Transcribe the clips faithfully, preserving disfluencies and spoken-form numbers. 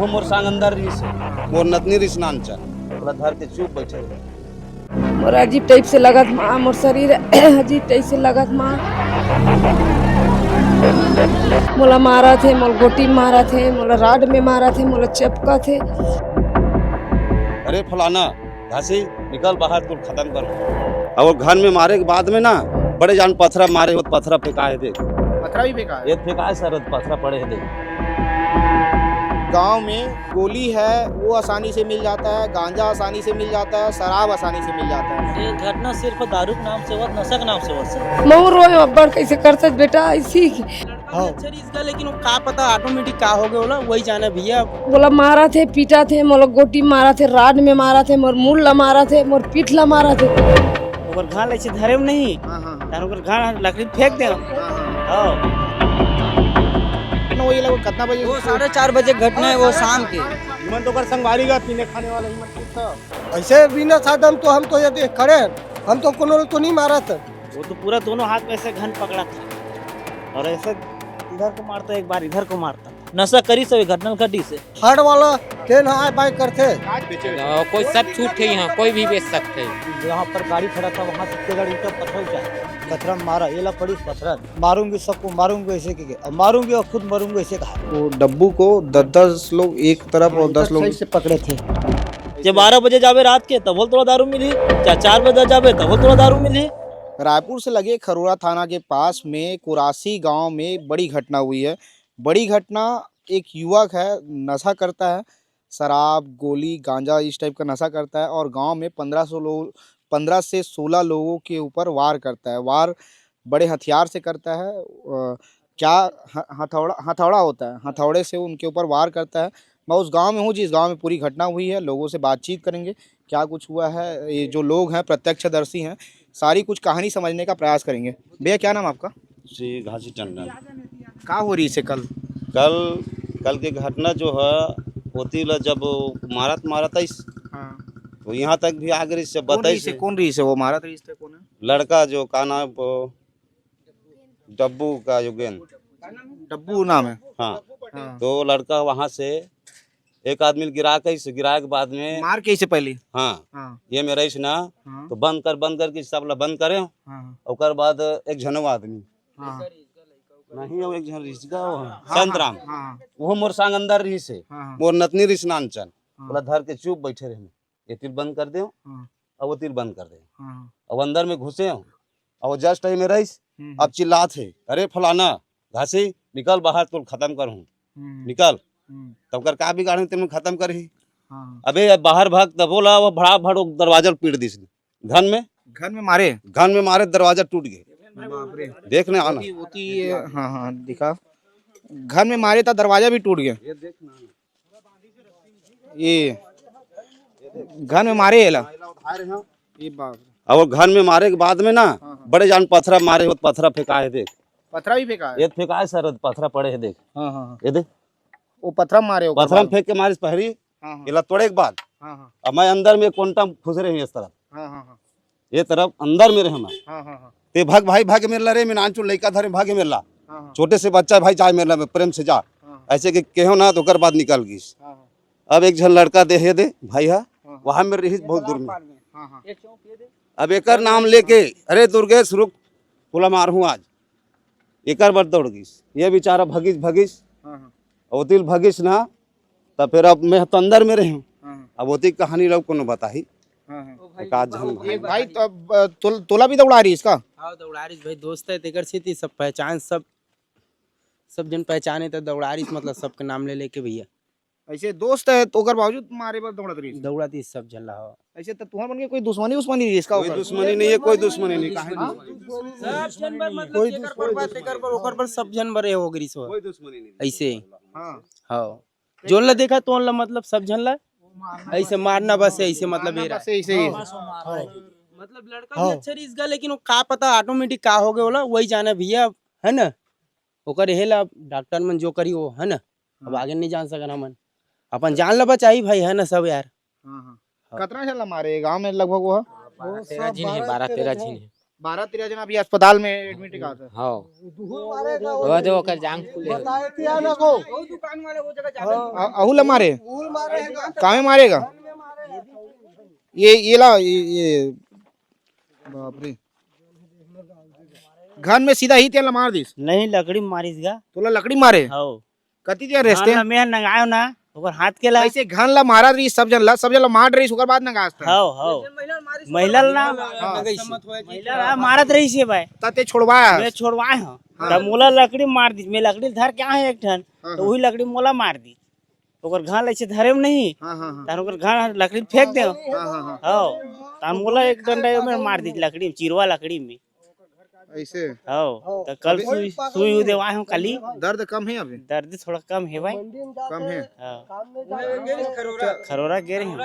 मोर संग अंदर रिहिस हे, मोर नतनी रिहिस नानचन, ओला धर के चुप बइठे हे। मोर अजीब टाइप से लगत माँ, मोर शरीर अजीब टाइप से लगत माँ। मोला मारत हे, मोला गोटी मारत हे, मोला राड में मारत हे, मोला चपकत हे। अरे फलाना, घासी, निकल बाहर, तोर खतम कर। अउ घर में मारे के बाद में ना, बड़े जान पथरा मारे होत, पथरा फेंकाय हे देख। पथरा भी फेंकाय हे? ये फेंकाय हे सर, पथरा पड़े हे देख। गांव में गोली है, वो आसानी से मिल जाता है, गांजा आसानी से मिल जाता है, शराब आसानी से मिल जाता है। ये घटना सिर्फ दारू के नाम से होत, नशा के नाम से होत सर। महूँ रोए अब्बड़, कैसे करत बेटा ऐसी। लड़का भी अच्छा रहिस गा, लेकिन वो का पता ऑटोमेटिक का हो गया होला, वही जाने भैया। मोला मारत हे, पीटत हे, मोला गोटी मारत हे, राड में मारत हे, मोर मुड़ ला मारत हे, मोर पीठ ला मारत हे। ओकर घाल ऐसे धरे में नहीं, हाँ, हाँ, हाँ। तार ओकर घाल लकड़ी फेंक दे। हाँ, हाँ। हाँ। कितना, वही लगभग कितना बजे? वो साढ़े चार बजे घटना है, वो शाम के। इमन तो ओकर संगवारी का पीने खाने वाला इमन कुछ था। ऐसे बिना साधन तो हम तो ये देख खड़े हैं, हम तो कोनो तो नहीं मारा था। वो तो पूरा दोनों हाथ में ऐसे घन पकड़ा था और ऐसे इधर को मारता, एक बार इधर को मारता। नशा करिस हे, घटना घटिस हे। हाट वाला तेन ह आय बाय करथे। अ, कोई सब छूट हे यहाँ, कोई भी बेच सकथे। जहाँ पर गाड़ी खड़ा था, वहाँ से इतने गाड़ी ईंटा पत्थर उठा। पत्थर मारा, ये ला पड़ी पत्थर। मारूंगी सबको, मारूंगी ऐसे के, के, अब मारूंगी और खुद मरूंगी ऐसे कहा। वो डब्बू को दस दस लोग एक तरफ और दस लोग सही से पकड़े थे। जब बारह बजे जाबे रात के, तब तोला दारू मिलही, चाहे चार बजे जाबे, तब तोला दारू मिलही। रायपुर से लगे खरोरा थाना के पास में कुरासी गांव में बड़ी घटना हुई है। बड़ी घटना, एक युवक है, नशा करता है, शराब, गोली, गांजा, इस टाइप का नशा करता है और गांव में पन्द्रह सौ लोग, पन्द्रह से सोलह लोगों के ऊपर वार करता है। वार बड़े हथियार से करता है, अ, क्या ह-, हथौड़ा, हथौड़ा होता है, हथौड़े से उनके ऊपर वार करता है। मैं उस गांव में हूँ जिस गांव में पूरी घटना हुई है, लोगों से बातचीत करेंगे, क्या कुछ हुआ है, ये जो लोग हैं, प्रत्यक्षदर्शी हैं, सारी कुछ कहानी समझने का प्रयास करेंगे। भैया, क्या नाम आपका? श्री घासी टंडन। का हो रहिस हे कल? कल, कल के घटना जो है, ओती ला जब मारत, मारत आइस, हाँ। तो यहाँ तक भी आ गइस, कौन बताइस रहिस हे, हे। कौन रहिस हे वो मारत रहिस हे, कौन है? लड़का जो, का नाम, वो डब्बू का योगेन। डब्बू नाम है? हाँ। हाँ। तो लड़का वहाँ से एक आदमी ल गिरा के, इस गिराए के बाद में मार के इसे पहले? हाँ। हाँ। ये मेरा इस ना, हाँ। तो बंद कर, बंद करके सब ला बंद करे। हाँ। ओकर बाद एक झनो आदमी। हाँ। नहीं, वो एक झन रिहिस गा, वो हाँ, संत हाँ, राम। हाँ। वो मोर संग अंदर रिहिस हे। हाँ, हाँ। मोर नतनी रिहिस नानचन। हाँ। ओला धर के चुप बइठे रहे। ये तीर बंद कर दे। हाँ। अब वो तीर बंद कर दे। हाँ। अब अंदर में घुसे हो, अब वो just टाइम में रहिस, हम्म। अब चिल्लात हे, "अरे फलाना, घासी, निकल बाहर, तोर खतम कर हूँ, हम्म। निकल।" हम्म। तब कर का बिगाड़े, तेन खतम कर ही। हाँ। अबे बाहर भाग, तब बोला, वो भड़ा भड़ दरवाजा पीट दिस। घन में? घन में मारे? घन में मारे, दरवाजा टूट गए। बाप रे। देख ने आना। ओती, ओती, हाँ, हाँ, दिखा। घन में मारे था, दरवाजा भी टूट गया। ये देख ना। ये घर में मारे एला। ये बाप रे। अब वो घर में मारे के बाद में ना, हाँ, हाँ। बड़े जान पथरा मारे हो, पथरा फेंकाय हे देख। पथरा भी फेंकाय हे? ये फेंकाय हे सर, पथरा पड़े हे देख। हाँ, हाँ, हाँ। ये देख। वो पथरा मारे हो पथरा फेंक के मारिस पहरी, हाँ, हाँ। एला तोड़े के बाद। हाँ, हाँ। अब मैं अंदर में कोंटा खुसरे हूँ इस तरफ। हाँ, हाँ, हाँ। ये तरफ अंदर में रहे मैं। हाँ, हाँ, हाँ। ते भाग भाई, भाग मेरला रे, मैं नानचुन लइका धरे भाग मेरला। हाँ, हाँ। छोटे से बच्चा भाई जाय मेरला में प्रेम से जा। हाँ, हाँ। ऐसे के केहो ना तो ओकर बाद निकल गिस। हाँ, हाँ। अब एक झन लड़का देहे दे भाई हा, हाँ, हाँ। वहाँ में रहिस बहुत दूर में। हाँ, हाँ। अब एकर नाम लेके, "अरे दुर्गेश रुक, तोला मारहूँ आज।" एकर बर दौड़ गिस। ये बेचारा भगिस, भगिस। हाँ, हाँ। ओतिल भगिस ना, त फिर अब मैं तो अंदर में रहे हूँ। हाँ, हाँ। अब ओती कहानी लोग कोनो बताही। हाँ, हाँ। एक आध झन भाई। एक भाई तो अब, अ, तोल-, तोला भी दौड़ा रहिस का? हाँ, दौड़ा रहिस भाई, दोस्त है, तेकर सेती सब पहचान, सब, सब जन पहचाने त दौड़ा रहिस, मतलब सबके नाम ले लेके भैया। ऐसे दोस्त है तो ओकर बावजूद मारे बर दौड़त रहिस? दौड़त रहिस सब झन ला, हाँ। ऐसे त तुहर मन के कोई दुश्मनी उस्मनी रहिस का कोई ओकर? दुश्मनी नहीं है, कोई दुश्मनी नहीं, काहे नहीं? सब झन बर, मतलब कोई जेकर दुश्मनी बर, तेकर बर, ओकर बर, सब झन बर ए हो गिस हो। कोई दुश्मनी नहीं। ऐसे। हाँ। हाँ। जोन ला देखा तोन ला, मतलब सब झन ला ऐसे मारना बस, ऐसे मतलब मारना ये रहा। बस, ऐसे ही। हाँ। मतलब लड़का भी हाँ। अच्छा रहिस गा, लेकिन वो का पता ऑटोमेटिक का हो गया होला, वही जाने भैया, है ना? ओकर हे ला डॉक्टर मन जो करी वो, है ना? अब हाँ। आगे नहीं जान सकन हमन। अपन जान ला बचाही भाई, है ना सब यार? हाँ, हाँ। हाँ। कतना झन ला मारे गाँव में लगभग वो? बारह तेरह झिन हे, बारह तेरह झिन हे। बारह तेरह जना अभी अस्पताल में एडमिट हे का, सर? हाँ। वो जो ओकर जांग फूले हे। बताए थे या ना को। अ-, अहू ला मारे? कामे मारे का? ये, ये ला, ये, ये, बाप रे। घर में सीधा ही तेला मार दिस? नहीं, लकड़ी में मारिस गा। तोला लकड़ी मारे? हाँ। कति देर रेस्ते? घन ला मैं नंगायो ना, ओकर हाथ के ला। ऐसे घन ला मारत रहिस सब जन ला, सब जन ला मार रहिस, ओकर बाद नंगास त। हव, हव। महिला ला ना। हाँ। महिला ला मारत रहिस हे भाई। त ते छोड़वाय हस? मैं छोड़वाय हंव। हाँ। त मोला लकड़ी मार दिस, मैं लकड़ी धर के आहे एक ठन, हाँ, त हाँ। वही लकड़ी मोला मार दिस। ओकर घन ला ऐसे धरे में नहीं। हाँ, हाँ, हाँ। तहन ओकर घन लकड़ी फेंक दे। हाँ, हाँ, हाँ। हव। तहन मोला एक डंडा में मार दिस लकड़ी में, चिरवा लकड़ी में। ऐसे? हव, त कल अभी सुई, सुई उई देवाय हंव काली। दर्द कम हे अभी? दर्द थोड़ा कम हे भाई। कम हे? हव। खरोरा। खरोरा गे रहे हंव।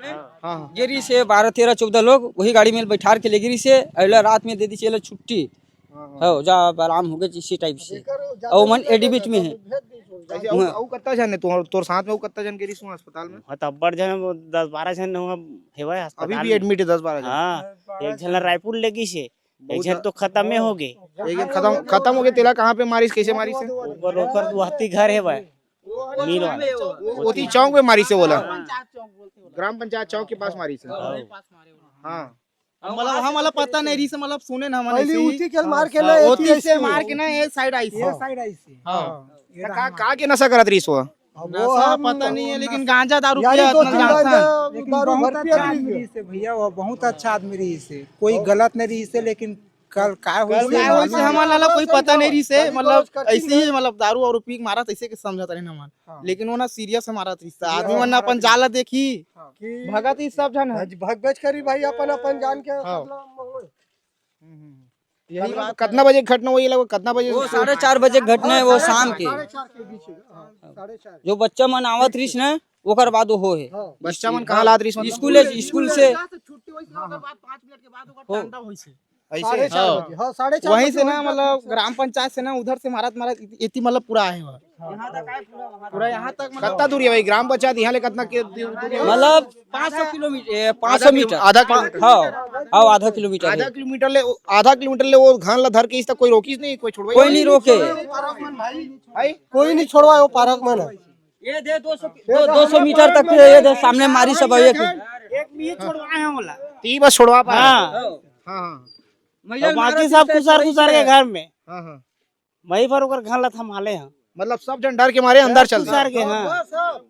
हाँ, हाँ। गे रहिस हे बारह, तेरह, चौदह लोग, वही गाड़ी में बैठार के ले गे रहिस हे, अगला रात में दे दिस हे छुट्टी। हाँ, हाँ। हव, जा अब आराम होगे, इसी टाइप से। अउ मन एडमिट में हे। ऐसे अउ, हाँ। अउ कत्ता झन हे तोर, तोर साथ में अउ कत्ता झन गे रहिस अस्पताल में? हाँ, त अब्बड़ झन, दस बारह झन हेवय अस्पताल में। अभी भी एडमिट हे दस बारह झन? हाँ, एक झन ला रायपुर ले गिस हे। एक झन तो खतमे होगे। एक झन खतम, खतम होगे, तेला कहाँ पे मारिस, कैसे मारिस हे? ओकर, ओकर गुवाहाटी घर हे भाई, मिल वाला। वो, ओती चौक में मारिस हे ओला। ग्राम पंचायत चौक के पास मारिस हे। हाँ। हाँ। मतलब, वहाँ वाला पता नहीं रहिस हे, मतलब, सुने ना हमन पहले ऐसे ही। उसी के मार के हाँ, ना, ओती ऐसे से मार के ना, ये साइड आइस हे। हाँ। साइड आइस हे। हाँ। हाँ। त का, का के नशा करत रहिस हे? अब वो नशा हम पता नहीं हे, लेकिन गांजा दारू यही पिया दो तीन गांजा। लेकिन दारू बहुत भर पिया अच्छा आदमी रहिस हे भैया, वो बहुत अच्छा आदमी रहिस हे, कोई गलत नहीं रहिस हे, लेकिन कल का होइस हे, हमन ला कोई पता नहीं रहिस हे, मतलब, ऐसे ही, मतलब, दारू वारू पी के मारत, ऐसे के समझत रहे हमन। हाँ। लेकिन वो ना सीरियस मारत रहिस हे, आदमी मन अपन जान ला देखही, हाँ। भगत ही सब झन हे। भगबेच करी भाई, अपन, अपन जान के, हाँ। मतलब, हम्म, हम्म। यही कतना बजे घटना होइस, लगभग कतना बजे? वो साढ़े चार बजे घटना हे, वो शाम के। साढ़े चार के बीच में, हाँ, साढ़े चार। जो बच्चा मन आवत रहिस ना, ओकर बाद वो होहे। हाँ। बच्चा मन कहाँ ला रहिस, मतलब? स्कूल से, स्कूल से। हाँ, हाँ। ओकर बाद पाँच मिनट के बाद ओकर हो। डंडा होइस हे। ऐसे? साढ़े चार हाँ। बजे, हाँ, साढ़े चार वहीं बजे से ना, मतलब, ग्राम पंचायत से ना, उधर से मारत, मारत इति, इति, मतलब, पूरा आए हुआ। हाँ। पूरा यहाँ तक, मतलब, कतना दूरी हे भाई? ग्राम पंचायत यहाँ ले कतना के दूरी हे? मतलब, पाँच सौ किलोमीटर, ए, पाँच सौ मीटर। आधा किलोमीटर। हाँ, हाँ, आधा किलोमीटर आधा हे। किलोमीटर ले, आधा किलोमीटर ले वो घन ला धर के इस तक कोई रोकिस नहीं, कोई छोड़वाइस कोई नहीं? नहीं रोके। भाई? कोई नहीं छोड़वाए वो पारक मन। ये दे दो सौ, दो, दो सौ मीटर तक के, ये दे सामने मारिस हे भाई, एक। एक भी छोड़वाए हे बोला। ती बस छोड़वा पाए? हाँ। हाँ, हाँ। तो बाकी सब कुसर, कुसर के घर में। हाँ, हाँ। वहीं पर ओकर घन ला थमाले हे। मतलब सब झन डर के मारे अंदर चल दिस। कुसर के, हाँ।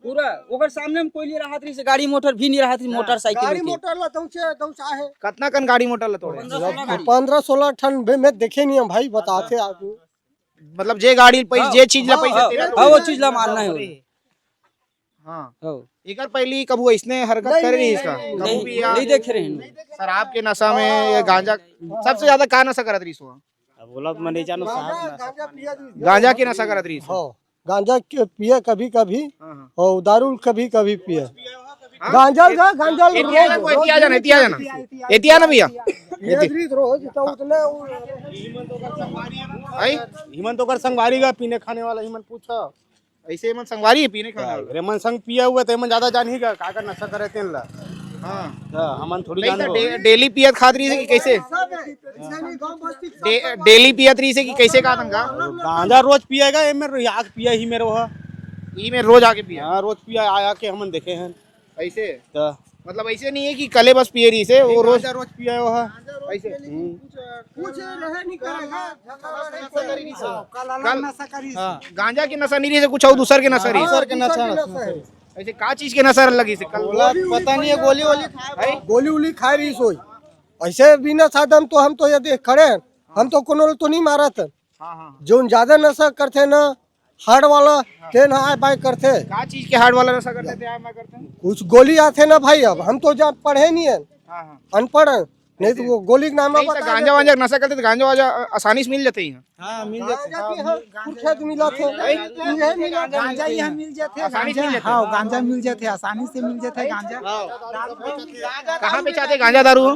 पूरा ओकर सामने में कोई नहीं रहत रहिस हे, गाड़ी मोटर भी नहीं रहत रहिस हे, हाँ। मोटरसाइकिल गाड़ी होती। मोटर ला दौचे, दौचा हे। कतना कन गाड़ी मोटर ला तोड़े? पन्द्रह सोलह ठन बे, मैं देखे नहीं हूँ भाई, बताते आदमी। मतलब जे गाड़ी पैस, हाँ, जे चीज ला हाँ, पैस हाँ, तेला हाँ, तोड़े। वो चीज ला मारना हे। हाँ। हाँ। एकर पहली कभू अइसने हरकत करे रहिस का? नहीं, कभू नहीं, भी या नहीं देखे रहे हैं। शराब के नशा में या गांजा, सबसे ज्यादा का नशा करत रहिस वो? अब बोला तो मैं नहीं जानू साहब, नशा गांजा पानी। पिया रहिस। गांजा के नशा करत रहिस। हाँ, गांजा के पिए कभी कभी, हाँ, हाँ। और दारू कभी कभी पिए। हाँ? गांजा का, गांजा एती आ जा, रोज, एती आ जा ना, एती आ जा ना। एती आ ना भैया। पिया रहिस रोज, तो उतना वो आई? हिमन तो कर संगवारी का पीने खाने वाला, हिमन पूछा। ऐसे मन संगवारी हे पीने खाने वाला। रे मन संग पिया हुआ, ते मन ज्यादा जानही का, का, का नशा करे तेन ला। हाँ। हाँ, हमन थोड़ी नहीं तो जानबो। डे-, डेली पियत खात रहिस हे कि कैसे? सब है। ऐसे नहीं, गाँव बस्ती के सब डे-, सब डेली पियत रहिस हे कि कैसे का तन का? गांजा रोज पिएगा, ये मेरे याद पिया ही मेरे वो। ई में रोज आके पिया? हाँ, रोज पिया, आया के हमन देखे हैं। ऐसे? तो मतलब ऐसे नहीं है कि कले बस पिए रहिस हे, वो रोज गांजा रोज पिया वो है। ऐसे? हम्म। कुछ रहे नहीं करेगा। कल अलग नशा करिस। हाँ, गांजा के नशा नहीं रहिस हे, कुछ और दूसर के नशा रहिस हे। दूसर के नशा, नशा है। ऐसे का चीज के नशा लगिस हे कल? बोला, पता नहीं है, गोली वोली खाए है? गोली वोली खाए रहिस होई। ऐसे बिना साधन तो हम तो ये देख खड़े हैं, हम तो कोनो तो नहीं मारत है। हाँ, हाँ। जोन ज्यादा नशा करथे ना, हार्ड वाला, हाँ। तेन ह आय बाय करथे। का चीज के हार्ड वाला नशा करथे, ते आय बाय करथे? कुछ गोली आथे ना भाई, अब हम तो जा पढ़े नहीं है, हाँ, हाँ। अनपढ़ है, नहीं तो वो गोली के नाम नहीं तो बता गांजा देते। वांजा के नशा करथे तो गांजा वांजा आसानी से मिल जाथे यहाँ। हाँ, मिल जाथे। गांजा की हाँ, कुछ है तो मिला थे। भाई? ये मिला था। गांजा यहाँ मिल जाथे, आसानी से गांजा। मिल जाथे। हाँ, गांजा मिल जाथे, आसानी से मिल जाथे गांजा। हाँ। कहाँ बेचाथे गांजा दारू?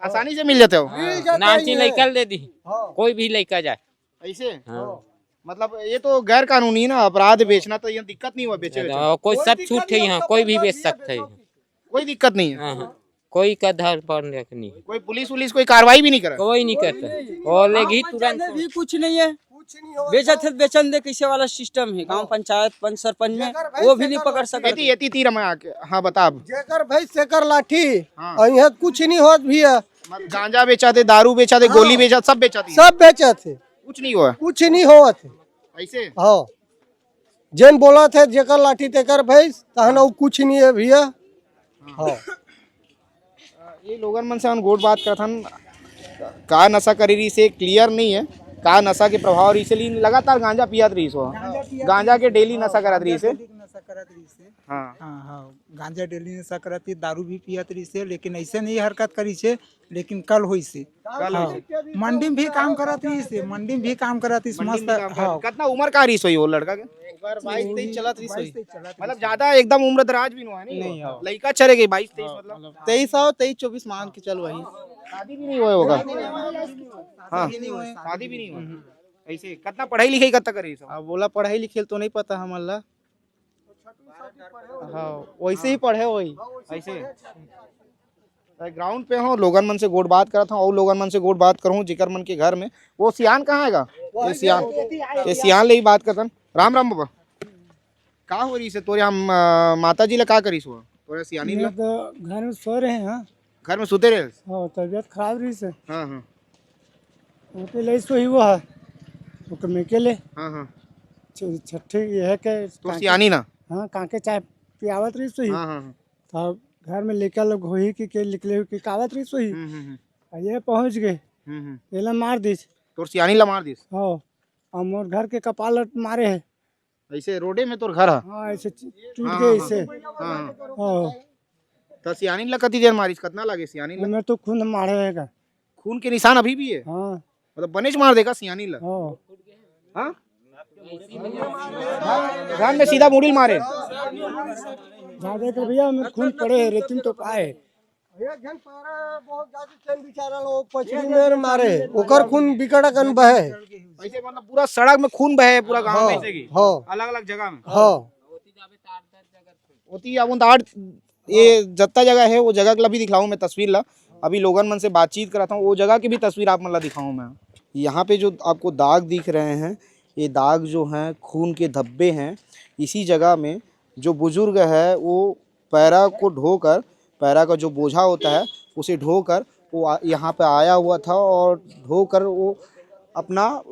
आसानी से मिल जाथे हो। मिल जाथे नामचीन ये। लइका ल दे दी, हाँ। कोई भी लइका जाए। ऐसे? हाँ। मतलब ये तो गैर कानूनी ना, अपराध बेचना, तो ये दिक्कत नहीं हुआ बेचे, बेचे। कोई सब छूट है यहाँ, कोई भी बेच सकता है। कोई दिक्कत नहीं है। हाँ, हाँ। कोई का धर पर नहीं। कोई पुलिस वुलिस कोई कार्रवाई भी नहीं करा? कोई नहीं करता। और ले गई तुरंत। भी कुछ नहीं है। कुछ नहीं हो। बेचत है, बेचन दे, कैसे वाला सिस्टम है? गांव पंचायत, पंच सरपंच में जेकर भाई वो भी नहीं सेकर पकड़ सकते। एती, एती तीर में आके, हाँ, बता अब। जेकर भाई सेकर लाठी, हाँ। और यहाँ कुछ नहीं होत भी है। गांजा बेचा थे, दारू बेचा थे, हाँ। गोली बेचा, सब बेचा थी। सब बेचा थे। कुछ नहीं हुआ। कुछ नहीं होत है। ऐसे? हाँ। जेन बोलत हे, जेकर लाठी तेकर भैंस, तहन अउ कुछ नहीं है भैया। हाँ। ये लोगन मन से हम गोठ बात करत हन, का नशा करे रहिस हे, क्लियर नहीं है, का नशा के प्रभाव रहिस हे, लेकिन लगातार गांजा पियत रहिस हो, गांजा के डेली नशा करत रहिस हे। हाँ। हाँ, हाँ, गांजा डेली नशा करत रहिस, दारू भी पियत रहिस हे, लेकिन ऐसे नहीं हरकत करिस हे, लेकिन कल होइस हे। कल हाँ। होइस हे। मंडी में भी काम करत रहिस हे, मंडी में भी काम करत रहिस, मंडी में मस्त, भी काम करत हाँ। रहिस। कितना उम्र का रहिस होही वो लड़का के? उम्र बाईस तेईस चलत रहिस होही। बाईस तेईस चलत रहिस। मतलब ज्यादा एकदम उम्र दराज भी नहीं है, नहीं, नहीं। हाँ। लइका चरे के बाईस तेईस, हाँ, मतलब। मतलब तेईस आओ, तेईस चौबीस मान के चल वही। शादी भी नहीं हुआ होगा। शादी नहीं हुआ। हाँ। शादी भी नहीं हुआ। शादी भी नहीं हुआ। हम्म। ऐसे कितना पढ़ाई लिखाई कब तक करे सब? अब बोला पढ़ाई लिखे तो नहीं पता हमन ला। हाँ, वैसे ही पढ़े वही। ऐसे। ग्राउंड पे हो, लोगन मन से गोठ बात करत हूँ, और लोगन मन से गोठ बात करूँ, जेकर मन के घर में वो सियान कहाँ है गा? ये सियान, ये सियान ले ही बात करतन। राम राम बाबा, का हो रहिस हे तोरे यहाँ, अ, माता जी ला का करिस हो? तोरे सियानी मैं ला? तो घर में सो रहे हैं। घर में सुते रहे? हाँ, तबीयत खराब रहिस हे। हाँ, हाँ। वो तो ले सोही वो है, ओकर में के ले। हाँ, हाँ। छ-, छठी ये है के तो कांके सियानी ना? हाँ, कांके चाय पियावत रहिस सोही। हाँ, हाँ, हाँ। तो घर में लेकर लोग होही कि के निकले हो कि कावत रहिस सोही। हम्म, हम्म, हम्म। आ ये पहुँच गए, हम्म, हम्म। एला मार दिस। तोर सियानी ला मार दिस? हाँ, और मोर घर के कपाल मारे है। ऐसे रोडे में तोर घर है? हाँ, ऐसे टूट हाँ, गए हाँ, ऐसे। हाँ, हाँ। हाँ। तो सियानी ला कति देर मारिस? कितना लागे सियानी ला? मैं तो खून मारे है का। खून के निशान अभी भी है? हाँ। मतलब बनेच मार देगा सियानी ला? हाँ। हाँ? घर में सीधा मुड़ी मारे। ज्यादा कर भैया, मैं खून पड़े है, रेतिन तो पाए। एक झन पारा बहुत ज्यादा चैन बेचारा लोग पछली मेर मारे, ओकर खून बिकट अकन बहे। ऐसे मतलब पूरा सड़क में खून बहे है, पूरा गांव में हाँ, ऐसे की? हाँ। अलग-अलग जगह में? हाँ। ओती अब उन आठ, ये जत्ता जगह है, वो जगह ला भी दिखलाऊँ मैं तस्वीर ला। अभी लोगन मन से बातचीत करत हूँ, वो जगह की भी तस्वीर आप मन ला दिखाऊँ मैं। यहाँ पे जो आपको दाग दिख रहे हैं, ये दाग जो हैं, खून के धब्बे हैं। इसी जगह में जो बुजुर्ग है, वो पैरा को ढोकर, पैरा का जो बोझा होता है, उसे ढोकर वो आ-, यहाँ पे आया हुआ था और ढोकर वो अपना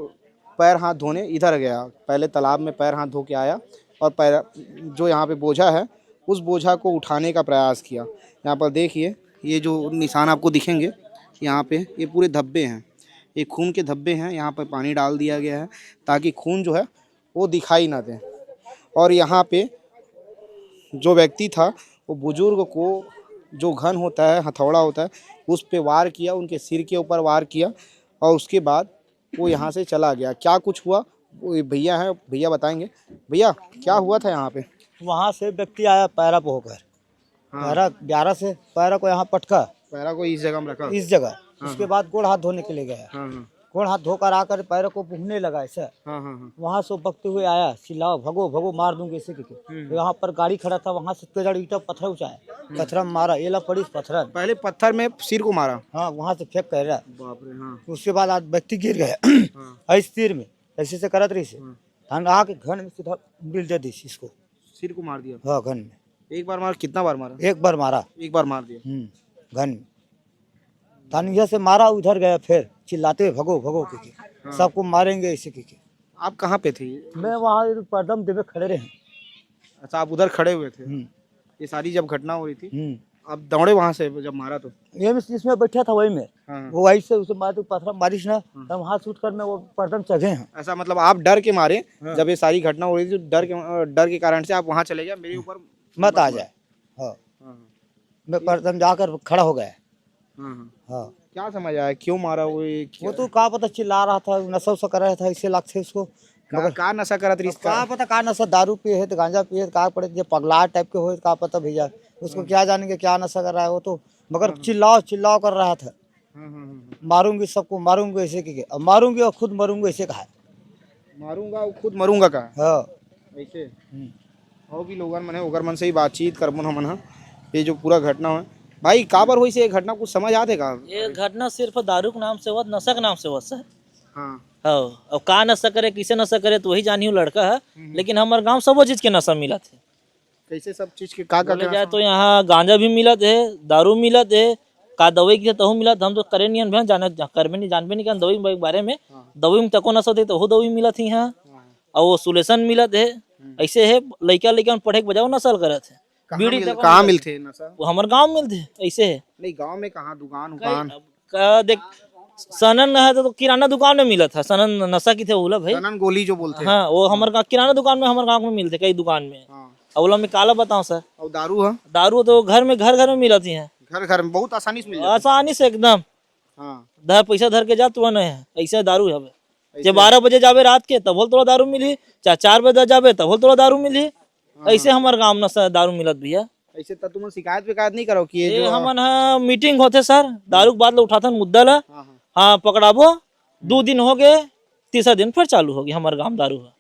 पैर हाथ धोने इधर गया। पहले तालाब में पैर हाथ धो के आया और पैर, जो यहाँ पे बोझा है, उस बोझा को उठाने का प्रयास किया। यहाँ पर देखिए, ये जो निशान आपको दिखेंगे, यहाँ पे ये पूरे धब्बे हैं, ये खून के धब्बे हैं। यहाँ पर पानी डाल दिया गया है ताकि खून जो है वो दिखाई ना दे। और यहाँ पे जो व्यक्ति था, वो बुजुर्ग को जो घन होता है, हथौड़ा होता है, उस पे वार किया, उनके सिर के ऊपर वार किया और उसके बाद वो यहाँ से चला गया। क्या कुछ हुआ, वो ये भैया हैं, भैया बताएंगे। भैया, क्या हुआ था यहाँ पे? वहाँ से व्यक्ति आया पैरा पे होकर, हाँ। पैरा ग्यारह से पैरा को यहाँ पटका, पैरा को इस जगह में रखा? इस जगह। हाँ, उसके हाँ। बाद गोड़ हाथ धोने के लिए गया। हाँ, हाँ। गोड़ हाथ धोकर आकर पैरों को पूछने लगा ऐसे। हाँ, हाँ, हाँ। वहाँ से बकते हुए आया, चिल्लाओ, "भगो, भगो, मार दूंगी," ऐसे करके। हम्म। तो यहाँ पर गाड़ी खड़ा था, वहाँ से तेजाड़ ईटा पत्थर उठाया, हम्म। पत्थर में मारा, एला पड़ीस पत्थर। पहले पत्थर में सिर को मारा? हाँ, वहाँ से फेंक कर रहा। बाप रे, हाँ। उसके बाद आज व्यक्ति गिर गया। हाँ। ऐसे सिर में, ऐसे से करत रहिस। हाँ। धान आके घर में सीधा बिल दे दीस इसको। सिर को मार दिया? हाँ, घर में। एक बार मार, कितना बार मारा? एक बार मारा। एक बार मार दिया? हम्म, घर में। तनिया से मारा, उधर गया, फिर चिल्लाते हुए, "भगो, भगो," के, के। हाँ। "सबको मारेंगे," ऐसे के, के। आप कहाँ पे थे? मैं वहाँ परदम देवे खड़े रहे। अच्छा, आप उधर खड़े हुए थे? हम्म। ये सारी जब घटना हो रही थी, हम्म। आप दौड़े वहाँ से जब मारा तो? ये मैं इसमें बैठा था वही में। हाँ, हाँ। वो वही से उसे मार, तो पत्थर मारिस ना, हाँ। तब वहाँ से उठ कर मैं वो परदम चढ़े हैं। ऐसा मतलब आप डर के मारे, हाँ। जब ये सारी घटना हो रही थी, तो डर के, डर के कारण से आप वहाँ चले गए, मेरे ऊपर मत आ जाए। हाँ। हाँ, हाँ। मैं ये परदम जाकर खड़ा हो गया। हाँ, हाँ। हाँ। क्या समझ आया, क्यों मारा वो, ये वो क्या? तो का पता चिल्ला रहा था, नशा उशा कर रहा था, इसे लगते उसको। का, मगर का नशा करत रहिस अब का? का पता का नशा, दारू पिए है तो गांजा पिए है तो का पड़े, जो पगला टाइप के हो तो का पता भैया, उसको हाँ। क्या जानेंगे क्या नशा कर रहा है वो तो, मगर हाँ, हाँ। चिल्लाओ चिल्लाओ कर रहा था। हाँ, हाँ, हाँ, हाँ। "मारूंगी सबको, मारूंगी," ऐसे के, के, "अब मारूंगी और खुद मरूंगी," ऐसे कहा है। मारूंगा और खुद मरूंगा का? हाँ। ऐसे? हम्म। और भी लोगन मन है, ओकर मन से ही बातचीत करबो न हमन ह। ये जो पूरा घटना है, भाई, काबर होइस ये घटना, कुछ समझ आथे का? ये घटना सिर्फ दारू के नाम से होवत, नशा के नाम से होवत, सर। हाँ। हाँ, अब का नशा करे, किसे नशा करे, तो वही जानी वो लड़का है। हम्म। लेकिन हमर गांव सबो चीज के नशा मिलत हे। कैसे सब चीज के, का, का, बोले का जाए नशा? तो यहाँ गांजा भी मिलत हे, दारू मिलत हे, का दवाई के तहु मिलत, हम तो करे नहीं हन भैया, जाने, जा-, करबे नहीं, जानबे नहीं करन दवाई के बारे में। हाँ। दवाई में तको नशा होथे, तहु दवाई मिलत हे यहाँ। हाँ। और वो सुलेसन मिलत हे, हम्म। ऐसे है, लइका, लइका मन पढ़े के बजाय वो नशा करत हे। कहाँ बीड़ी मिल-, तको कहाँ मिलत हे। मिलथे नशा? वो हमर गांव में मिलथे, ऐसे है। नहीं, गांव में कहाँ, दुकान कई, उकान? अब का देख, सनन है तो, तो किराना दुकान में मिलत है, सनन नशा की थे बोला भाई। सनन गोली जो बोलते हैं। हाँ, वो हमर गाँव किराना दुकान में, हमर गाँव में मिलते कई दुकान में। हाँ। अब ओला मैं काला बताऊं सर। और दारू है? दारू तो घर में, घर घर में मिलत ही है। घर घर में बहुत आसानी से मिल जाता है। आसानी से एकदम। हाँ। धर, पैसा धर के जा, तुरंत है, ऐसे दारू हवे। ऐसे? जे बारह बजे जाबे रात के, तब होल तोला दारू मिलही, चाहे चार बजे जाबे, तब होल तोला दारू मिलही। हाँ। ऐसे हमर गांव में नशा दारू मिलत भैया। ऐसे त तुमन शिकायत विकायत नहीं करो कि ये ये जो हमन ह मीटिंग होथे सर, दारू के बात ल उठाथन मुद्दा ला। हाँ, हाँ। हाँ, पकड़ाबो। दू दिन हो गए, तीसरा दिन फिर चालू हो गई हमर गांव दारू ह।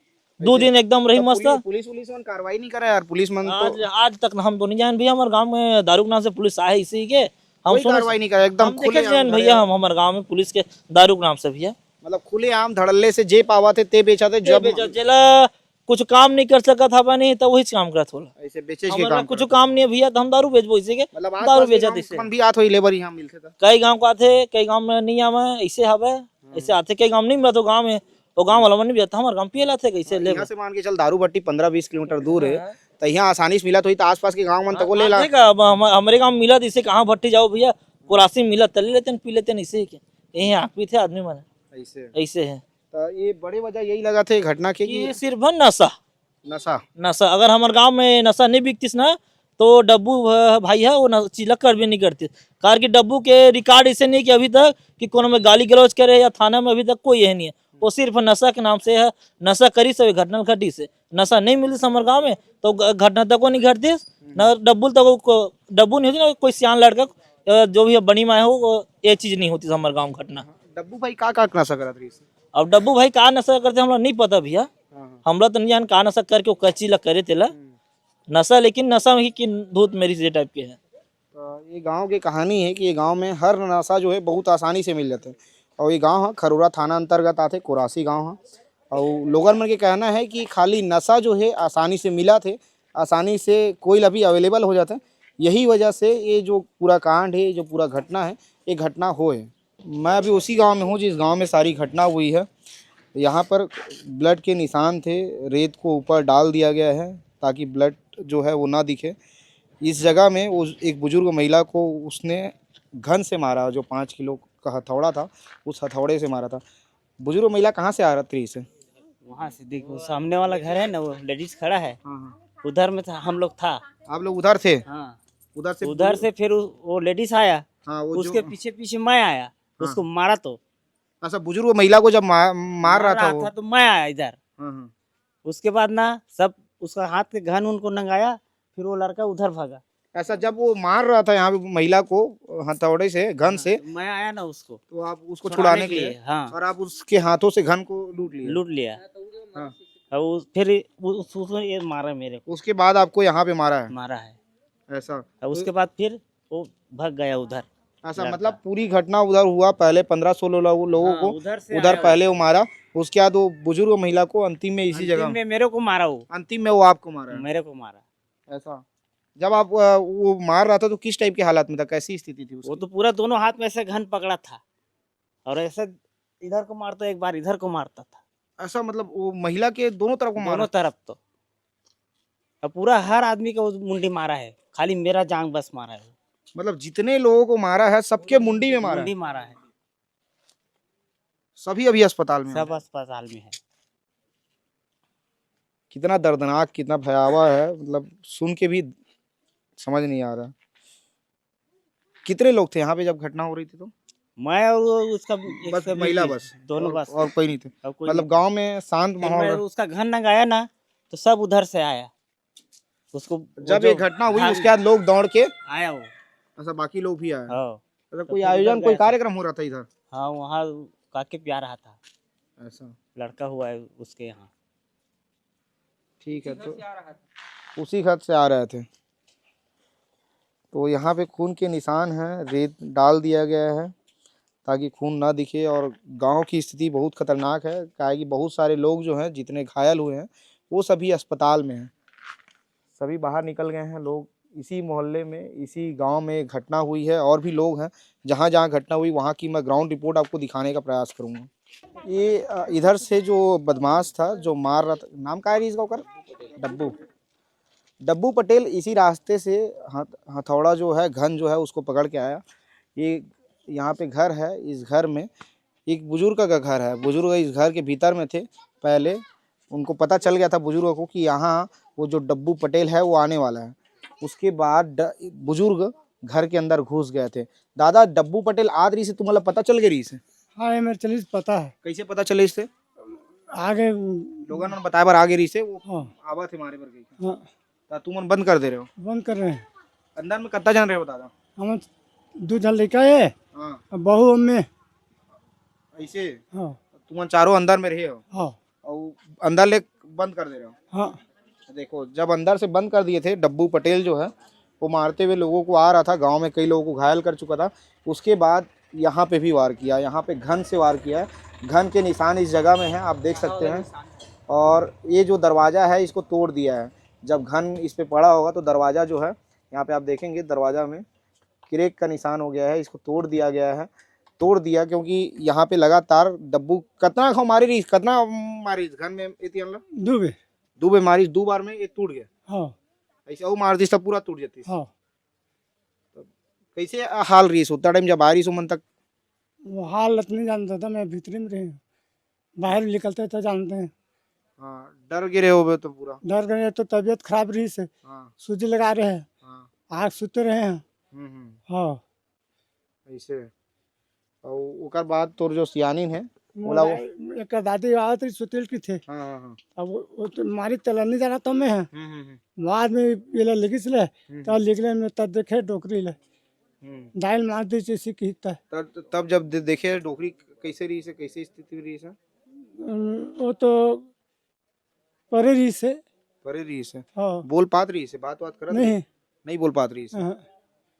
दू ऐसे दिन एकदम रही तब मस्त। पुलिस, पुलिस, पुलिस मन कार्रवाई नहीं करे यार, पुलिस मन तो आज, आज तक हम तो नहीं जान भैया, हमर गांव में दारू के नाम से पुलिस आए इसी के। हम कोई सुने कार्रवाई नहीं करे, एकदम हम देखे खुलेआम जान धरे भैया, हैं। हम हमर गांव में पुलिस के दारू के नाम से भैया। मतलब खुलेआम धड़ल्ले से जे पावत हे, ते बेचत हे, जे जब बेचत, जेला कुछ काम नहीं कर सकत हवा नहीं, तो वही काम करत होला। ऐसे बेचे के हमर काम कुछ करत काम हे। नहीं है भैया, तो हम दारू बेचबो इसी के, मतलब दारू आसपास के बेचत गांव इसे। मन भी आत होई लेबर यहाँ मिलथे त? कई गांव को आथे, कई गांव में नहीं आवे, ऐसे हवे। हम्म। ऐसे आथे, कई गांव नहीं मिलत हो गांव में, वो गांव वाला मन नहीं बेचत, हमर गांव पिए लाथे कैसे हाँ, लेबर। यहाँ से मान के चल दारू भट्टी पन्द्रह बीस किलोमीटर दूर है, हाँ। तो यहाँ आसानी से मिलत होई, तो आसपास के गांव मन तको ले ला। आथे का, अब हम, हमरे गांव मिलत इसे कहाँ भट्टी जाओ भैया, कोरासी मिलत त ले लेते हैं, पी लेते हैं इसे के। यही आँख पीथे आदमी मन। ऐसे। ऐसे है। तो ये बड़े वजह यही लगा थे घटना के कि कि ये सिर्फ है नशा। नशा। नशा, अगर हमर गांव में नशा नहीं बिकतिस ना, तो डब्बू भ-, भाई है, वो न-, चीज ला करबे नहीं करतिस। कार कि डब्बू के रिकॉर्ड ऐसे नहीं कि अभी तक कि कोनो में गाली गलौज करे या थाना में अभी तक कोई यही नहीं है। वो सिर्फ नशा के नाम से है, नशा करी से घटना घटी से। नशा नहीं मिलिस हमर गांव में, तो ग-, घटना तको नहीं घटतिस, ना डब्बू तक को, डब्बू नहीं होती ना, कोई सियान लड़का, अ, जो भी बनी माए हो, वो ये चीज नहीं होती हमर गांव में घटना। डब्बू भाई का, का नशा करत रहिस? अब डब्बू भाई का नशा करते, हमला नहीं पता भैया। हाँ, हाँ। हमला तो नहीं जान का नशा करके वो कच्ची ला करे तेला। हम्म। नशा, लेकिन नशा में की धूत मेरी से टाइप के है। तो ये गांव के कहानी है कि ये गांव में हर नशा जो है बहुत आसानी से मिल जाते हैं। और ये गांव है खरोरा थाना अंतर्गत आते, कोरासी गांव है। और लोगन मन के कहना है कि खाली नशा जो है आसानी से मिला थे, आसानी से कोई ला भी अवेलेबल हो जाते हैं। यही वजह से ये जो पूरा कांड है, जो पूरा घटना है, ये घटना हो है। मैं अभी उसी गांव में हूँ जिस गांव में सारी घटना हुई है। यहाँ पर ब्लड के निशान थे, रेत को ऊपर डाल दिया गया है ताकि ब्लड जो है वो ना दिखे। इस जगह में उस एक बुजुर्ग महिला को उसने घन से मारा, जो पाँच किलो का हथौड़ा था, उस हथौड़े से मारा था। बुजुर्ग महिला कहाँ से आ रही थी इसे? वहाँ से देखो, सामने वाला घर है ना, वो लेडीज खड़ा है, हाँ, हाँ। उधर में था, हम लोग था। आप लोग उधर थे? हाँ। उधर से उधर बुजुर्ग से फिर उ-, वो लेडीज आया, हाँ, वो उसके जो पीछे पीछे मैं आया, हाँ। उसको मारा तो। अच्छा, बुजुर्ग महिला को जब मा-, मार रहा था वो? था तो मैं आया इधर। हाँ, हाँ। उसके बाद ना सब उसका हाथ के घन उनको नंगाया, फिर वो लड़का उधर भागा। ऐसा जब वो मार रहा था यहाँ पे महिला को हथौड़े से, घन हाँ, से, तो मैं आया ना उसको तो आप उसको छुड़ाने छुड़ाने के के लिए, लिए, हाँ। और आप उसके हाथों से घन को लूट लिए? लूट लिया। हाँ। और उस, फिर उस, उसको ये मारा मेरे को। उसके बाद आपको यहाँ पे मारा है? मारा है। ऐसा? और तो उसके बाद फिर वो भाग गया उधर, ऐसा लड़का। मतलब पूरी घटना उधर हुआ, पहले पन्द्रह सोलह लो-, लोगों हाँ, को उधर से उधर आया पहले वो। वो मारा, उसके बाद वो बुजुर्ग महिला को अंतिम में इसी अंतिम जगह में मेरे को मारा वो। अंतिम में वो आपको मारा है? मेरे को मारा। ऐसा? जब आप, अ, वो मार रहा था तो किस टाइप के हालात में था, कैसी स्थिति थी वो उसकी? तो पूरा दोनों हाथ में ऐसे घन पकड़ा था और ऐसे इधर को मारता, एक बार इधर को मारता था। ऐसा मतलब वो महिला के दोनों तरफ को मारा? दोनों तरफ तो। अब पूरा हर आदमी का वो मुंडी मारा है, खाली मेरा जांग बस मारा है। मतलब जितने लोगों को मारा है सबके मुंडी में मारा है? मुंडी मारा है। सभी अभी अस्पताल में सब हैं? अस्पताल में है। कितना दर्दनाक, कितना भयावह है, मतलब सुन के भी समझ नहीं आ रहा। कितने लोग थे यहाँ पे जब घटना हो रही थी तो? मैं और वो उसका बस एक महिला थे, बस? दोनों और, बस। और कोई नहीं थे? और कोई मतलब नहीं। गांव में शांत फिर माहौल मैं है? उसका घर नंगाया ना, तो सब उधर से आया। उसको जब जो ये घटना हुई, भाग उसके बाद लोग दौड़ के आया वो। अच्छा, बाकी लोग भी आए? हाँ। अच्छा, तो कोई फिर आयोजन, उधर कोई गया था। कार्यक्रम हो रहा था इधर? हाँ, वहाँ काके प्यार रहा था। ऐसा। लड़का हुआ है उसके यहाँ। ठीक है, उसी घर तो से आ रहा था। उसी घर से आ रहे थे। तो यहाँ पे खून के निशान हैं, रेत डाल दिया गया है ताकि खून ना दिखे। और गांव की स्थिति बहुत खतरनाक है, काहे कि बहुत सारे लोग जो हैं, जितने घायल हुए हैं, वो सभी अस्पताल में हैं। सभी बाहर निकल गए हैं लोग। इसी मोहल्ले में, इसी गांव में घटना हुई है और भी लोग हैं। जहाँ जहाँ घटना हुई, वहाँ की मैं ग्राउंड रिपोर्ट आपको दिखाने का प्रयास करूँगा। ये अ, इधर से जो बदमाश था, जो मार रहा था, नाम का है इसका ओकर? डब्बू। डब्बू पटेल इसी रास्ते से हथ-, हथौड़ा जो है, घन जो है, उसको पकड़ के आया। ये यहाँ पे घर है, इस घर में एक बुजुर्ग का घर है। बुजुर्ग इस घर के भीतर में थे पहले। उनको पता चल गया था बुजुर्ग को कि यहाँ वो जो डब्बू पटेल है, वो आने वाला है। उसके बाद ड-, बुजुर्ग घर के अंदर घुस गए थे। दादा, डब्बू पटेल आत रहिस हे, तुम्हाला पता चल गए रहिस हे? हाँ, ये मेरे चलिस पता है। कैसे पता चलिस हे? आगे लोगन मन बताए बर आगे रहिस हे, वो हाँ। आवा थे मारे बर कही। हाँ। त तुमन बंद कर दे रहे हो? बंद कर रहे हैं। अंदर में कितना जन रहे हो दादा? हम दो जन लड़का है, हाँ। अब बहू अम्मे। ऐसे? हाँ। तुमन चारों अंदर में रहे हो? हाँ। और अंदर ले बंद कर दे रहे हो? हाँ। देखो, जब अंदर से बंद कर दिए थे, डब्बू पटेल जो है, वो मारते हुए लोगों को आ रहा था, गांव में कई लोगों को घायल कर चुका था। उसके बाद यहाँ पे भी वार किया, यहाँ पे घन से वार किया है। घन के निशान इस जगह में है, आप देख सकते हैं। और ये जो दरवाज़ा है, इसको तोड़ दिया है। जब घन इस पे पड़ा होगा तो दरवाज़ा जो है, यहाँ पे आप देखेंगे, दरवाज़ा में क्रैक का निशान हो गया है, इसको तोड़ दिया गया है। तोड़ दिया क्योंकि यहाँ पे लगातार डब्बू कतना खो मारे रही, कतना मारे रही घन में एती हमला? दू बे। दू बे मारिस, दू बार में ये टूट गया। हाँ। ऐसे वो मार दिस त पूरा टूट जाती। हाँ। तो कैसे हाल रही उतना टाइम जब आ रही सो मन तक? वो हाल नहीं जानता था, मैं भीतरी में रहे हूँ। बाहर निकलते तो जानते हैं। हाँ, डर गे रहे होबे तो पूरा। डर गए तो तबीयत खराब रही से। हाँ। सूजी लगा रहे हैं। हाँ। आग सुते रहे हैं। हम्म, हम्म। हाँ। ऐसे। और ओकर बाद तोर जो सियानिन है, वो ओला वो भाई, एक दादी आवत रही सुतिल की थे। हाँ, हाँ, हाँ। अब वो, वो तो मारी तला नहीं जाना तो मैं है। हम्म, हम्म, हम्म। बाद में ये ला लगिस ले, हम्म, तब हम्म। निकले में तब देखे डोकरी ले। हम्म। डायल मार दी जैसे की तब। तब, तब जब दे-, देखे डोकरी कैसे रही से, कैसे स्थिति में रही से? हम्म, वो तो परे रही से। परे रही से? हाँ। बोल पात रही से, बात बात करत नहीं। रही? नहीं बोल पात रही से? हाँ।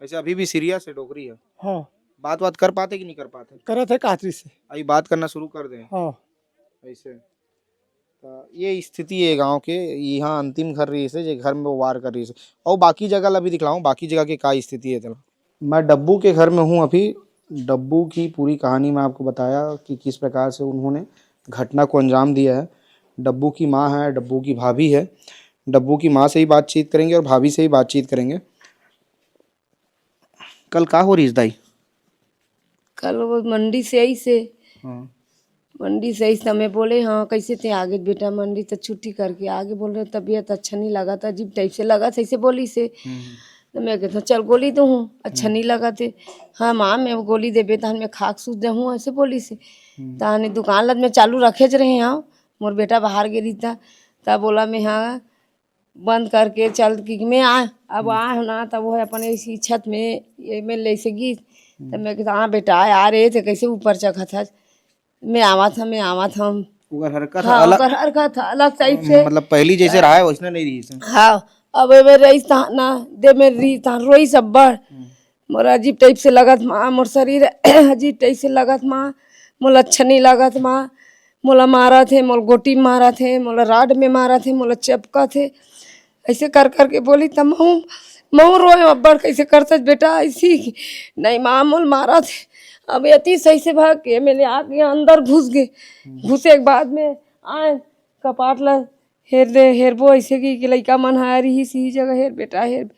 ऐसे अभी भी सीरियस है डोकरी है? हाँ। बात बात कर पाते कि नहीं कर पाते? करत है कातरी से। अभी बात करना शुरू कर दे? हाँ। ऐसे। तो ये स्थिति है गांव के, यहाँ अंतिम घर रही से, जे घर में वो वार कर रही से। और बाकी जगह ला भी दिखलाऊं, बाकी जगह के का स्थिति है तेला। मैं डब्बू के घर में हूँ अभी। डब्बू की पूरी कहानी मैं आपको बताया कि किस प्रकार से उन्होंने घटना को अंजाम दिया है। डब्बू की माँ है, डब्बू की भाभी है। डब्बू की माँ से ही बातचीत करेंगे और भाभी से ही बातचीत करेंगे। कल का हो रही दाई? कल वो मंडी से आई से। हाँ। मंडी से आई से मैं बोले, "हाँ, कैसे थे आगे बेटा?" मंडी तो छुट्टी करके आगे बोल रहे, "तबीयत अच्छा नहीं लगा था, अजीब टाइप से लगा था," ऐसे बोली से। हम्म। तो मैं कहता, "चल गोली तो हूँ, अच्छा हम्म। नहीं लगा थे।" "हाँ माँ, मैं वो गोली देबे तहन मैं खाक सूत जाऊँ," ऐसे बोली से। हम्म। तहन दुकान लद में चालू रखे ज रहे, हाँ, मोर बेटा बाहर गे रही था, तब बोला मैं, "हाँ, बंद करके चल कि मैं आ, अब हम्म। आ हो ना," तब वो है अपन इसी छत में ये में ले से गिस। हम्म। तब मैं कहता, "हाँ बेटा, आ, आ रे थे, कैसे ऊपर चघत हस?" "मैं आवत हूँ, मैं आवत हूँ।" ओकर हरकत हाँ, अलग, ओकर हरकत अलग टाइप से। मतलब पहली जैसे रहा है वैसने नहीं रही से। हाँ, अब एबे रही था ना, दे में रही था, रोई सब बड़। हम्म। मोर अजीब टाइप से लगत माँ, मोर शरीर अजीब टाइप से लगत माँ, मोला अच्छा नहीं लगत माँ, मोला मारत हे, मोला गोटी मारत हे, मोला राड में मारत हे, मोला चपकत हे। ऐसे कर करके बोली त महूँ, महूँ रोए अब्बड़, "कैसे करत बेटा ऐसी?" "नहीं माँ, मोला मारत हे।" अब एती सही से भाग के एमएलए आके अंदर घुस गे। हम्म। घुसे के बाद में आए कपाट ला हेर दे, हेरबो ऐसे कि, कि लइका मन ह रिहिस इही जगह, "हेर बेटा, हेर।"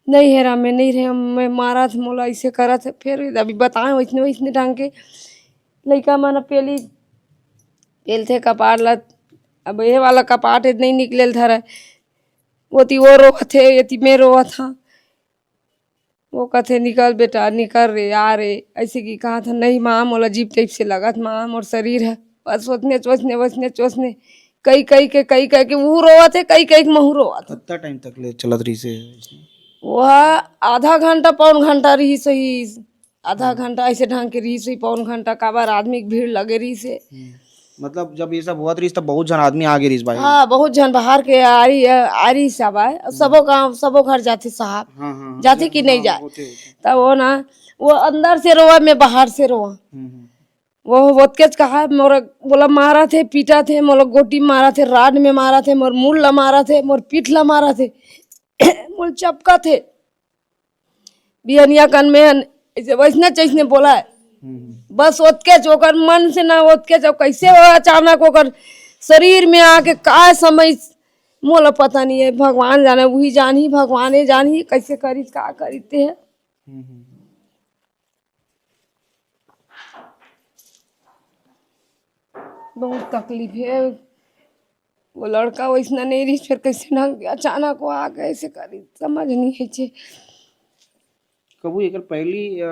"नहीं हेरा, मैं नहीं रहे, मैं मारत हे, मोला ऐसे करत हे।" फिर अभी बताए वैसने, वैसने ढंग के लइका मन पेली, पेलथे कपाट ला। अब ये वाला कपाट हे, नहीं निकले ल धरय। ओती वो रोवत हे, एती मैं रोवत हँव। वो कथे, "निकल बेटा, निकल रे, आ रे।" ऐसे कि कहा था, "नहीं माँ, मोला अजीब टाइप से लगत माँ, मोर शरीर है।" बस ओतने चोचने, ओतने चोचने, कई, कई के, कई, कई के, वो रोवत हे, कई, कई के महू रोवत हे। कितना टाइम तक ले चलत रही से? वो आधा घंटा, पौन घंटा रही सही, आधा हम्म। घंटा ऐसे ढंग के रही सही, पौन घंटा, काबर आदमी के भीड़ लगे रही से। हम्म। मतलब, जब ये सब होवत रहिस, तब बहुत झन आदमी आ गे रहिस भाई। हाँ, बहुत झन बाहर के आ रही, आ रही सब आए। अब सबो गाँव, सबो घर जाथे साहब। हाँ, हाँ, हाँ। जाथे कि नहीं जाए? होथे, होथे। तब वो ना, वो अंदर से रोवा, मैं बाहर से रोवा। हम्म, हम्म। वो ओतकेच कहा, मोर, मोला मारत हे, पीटत हे, मोला गोटी मारत हे, राड में मारत हे, मोर मुड़ ला मारत हे, मोर पीठ ला मारत हे, मोला चपकत हे। बिहनिया कन में ऐसे वैसने जैसने बोला है। हम्म। बस ओतकेच ओकर मन से ना, ओतकेच अब कैसे वो अचानक ओकर शरीर में आके का समय, मोला पता नहीं है, भगवान जाने, वही जानही, भगवान ही जानही कैसे करिस, का करिस ते है। हम्म। बहुत तकलीफ है। वो लड़का वैसना नहीं रहिस, फिर कैसे ढंग के अचानक वो आ गए, ऐसे करी, समझ नहीं है छे। कभू एकर पहली, अ,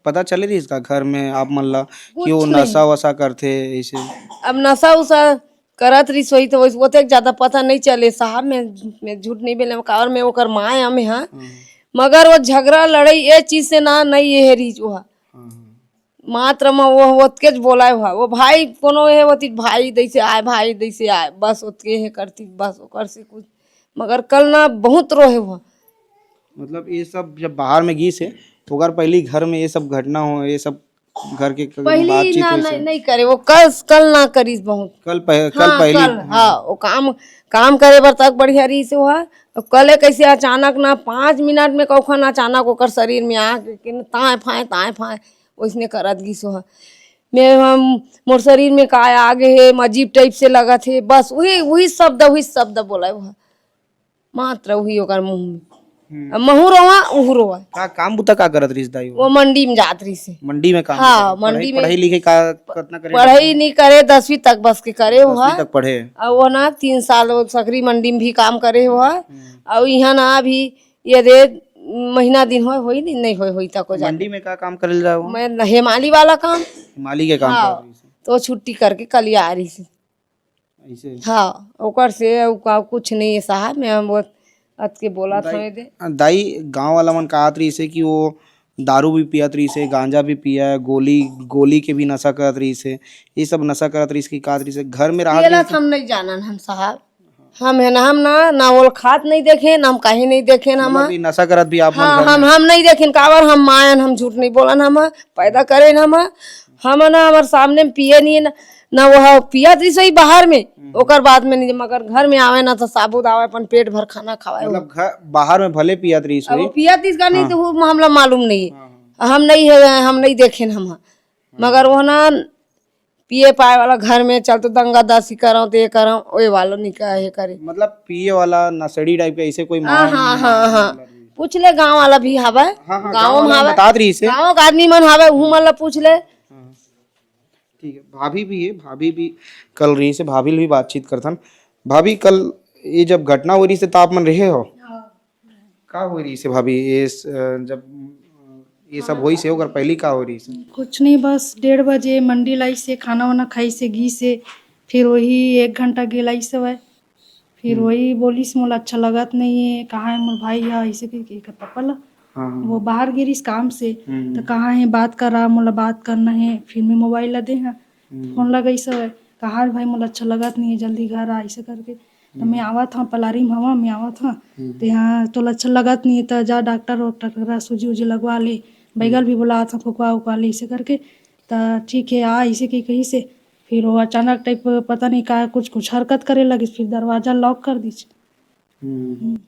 पता चले रहिस का घर में आप मन ला कि कुछ वो नहीं। नशा वशा करथे ऐसे? अब नशा उशा करत रहिस होही तो वैसे ओतेक ज्यादा पता नहीं चले साहब, मैं, मैं झूठ नहीं बोले, काबर मैं ओकर माँ आय, मैं, हाँ। हम्म। मगर वो झगड़ा लड़ाई ये चीज से ना, नहीं ये रहिस वो। हाँ, हाँ। मात्र म वो ओतकेच बोलाय हुआ, वो भाई कोनो हे ओती भाई दैसे आय, भाई दैसे आय, बस ओतके हे करती, बस ओकर से कुछ। मगर कल ना बहुत रोहे हुआ। मतलब ये सब जब बाहर में गिस हे, तो ओकर पहली घर में ये सब घटना हो, ये सब घर के क-, पहली बातचीत ना, होइस हे? नहीं, नहीं करे वो, कल, कल ना करिस बहुत। कल पह-, कल हाँ, पहली कल, हाँ। हाँ, वो काम, काम करे बर तक बढ़िया रहिस हुआ। अब कल कैसे अचानक ना, पाँच मिनट में कौखन अचानक ओकर शरीर में आके कि न ताए फाए, ताए फाए, ओइसने करत गिस ओह। मैं, हम, मोर शरीर में काय आगे हे, अजीब type से लगत हे, बस वही, वही शब्द, वही शब्द बोला ओह। मात्र वही ओकर मुंह में। हम्म। अब महू रोवा, उहू रोवा। का काम बुता का करत रहिस दाई वो? वो मंडी में जात रहिस हे। मंडी में काम हाँ, करत रहिस। मंडी पढ़ाई, में पढ़ाई लिखाई का, कितना करे पढ़ाई रहिस? नहीं करे, दसवीं तक बस के करे दसवीं हुआ। तक पढ़े। और वो ना तीन साल वो सकरी मंडी में भी काम करे हुआ। हम्म। और यहाँ ना अभी ये दे महीना दिन होय, होई नहीं, नहीं होय, होई तको जाने। मंडी में का काम करे ला जाओ? मैं न-, हेमाली वाला काम। हेमाली के काम हाँ, करत रहिस। तो छुट्टी करके कल आ रहिस। ऐसे? हाँ, ओकर से अउ का कुछ नहीं है साहब, मैं हम वो अतके बोला दाई, था दे। दाई, गाँव वाला मन कहत रहिस हे कि वो दारू भी पियत रहिस हे, गांजा भी पिया है, गोली, गोली के भी नशा करत रहिस हे। ये सब नशा करत रहिस कि कहत रहिस हे, घर में रहत ये ला रहिस हे। हम नहीं जानन हम साहब। हम है ना, हम ना, ना ओल खात नहीं देखेन, ना हम कहीं नहीं देखेन, हम मतलब, ये नशा करत भी आप मन हाँ, घर हम, में? हम नहीं देखेन, काबर हम मायन, हम झूठ नहीं बोलन, हम पैदा करेन, हम, हम ना, हमारे सामने में पिए नहीं ना, ना वो पियत रहिस होही बाहर में, हम्म। ओकर बाद में नहीं, मगर घर में आवे ना तो साबुत आवे, अपन पेट भर खाना खावे। मतलब, घर, बाहर में भले पियत रहिस अब वो होही। पियत रहिस का नहीं हाँ। तो वो हमला मालूम नहीं है। हाँ, हाँ। हम नहीं है, हम नहीं देखेन हम। हाँ। मगर वो ना पिए पाए वाला घर में चल तो दंगा दसी करव, तो ये करव, ओए वाला निका हे करे। मतलब पिए वाला नशेड़ी type के ऐसे कोई हाँ, माहौल हाँ, नहीं हाँ, है, हाँ। मतलब पूछ ले गाँव वाला भी हवय, हाँ, हाँ, गाँव गाँव में वाला हवय। बतात रहिस हे। गाँव के आदमी मन हवय, उहू मन ला पूछ ले। हाँ। ठीक है, भाभी भी है, भाभी भी कल रहिस हे, भाभी ले भी बातचीत करथन। भाभी, कल ये जब घटना हो रहिस हे, त आप मन रहे हो? हाँ। का हो रहिस हे भाभी, ये स-, अ, जब, अ, ये सब होइस हे, ओकर पहली का हो रहिस हे? कुछ नहीं, बस डेढ़ बजे मंडी लाइस हे, खाना वाना खाइस हे, गिस हे, फिर वही एक घंटा गेलाइस हवय। फिर हम्म। वही बोलिस, "मोला अच्छा लगत नहीं है, कहाँ है मोर भाई ह?" ऐसे कह के एकर पापा ला। हाँ, हाँ, वो हाँ। बाहर गे रहिस काम से, हम्म। "तो कहाँ है, बात करा, मोला बात करना है।" फिर मैं मोबाइल ला दे हाँ, हम्म। फोन लगाइस हवय, "कहाँ है भाई, मोला अच्छा लगत नहीं है, जल्दी घर आ," ऐसे करके। "तो हम्म। मैं आवत हाँ, पलारी में हवा, मैं आवत हाँ। हम्म। तो यहाँ तोला अच्छा लगत नहीं है, तो जा डॉक्टर वॉक्टर करा, सूजी उजी लगवा ले, बैगल हम्म। भी बुलावत हाँ, फुकवा उकवा ले," ऐसे करके। "तो ठीक है, आ," ऐसे के कहिस हे। फिर वो अचानक type पता नहीं का कुछ, कुछ हरकत करे लगिस, फिर दरवाजा lock कर दिस। हम्म। हम्म।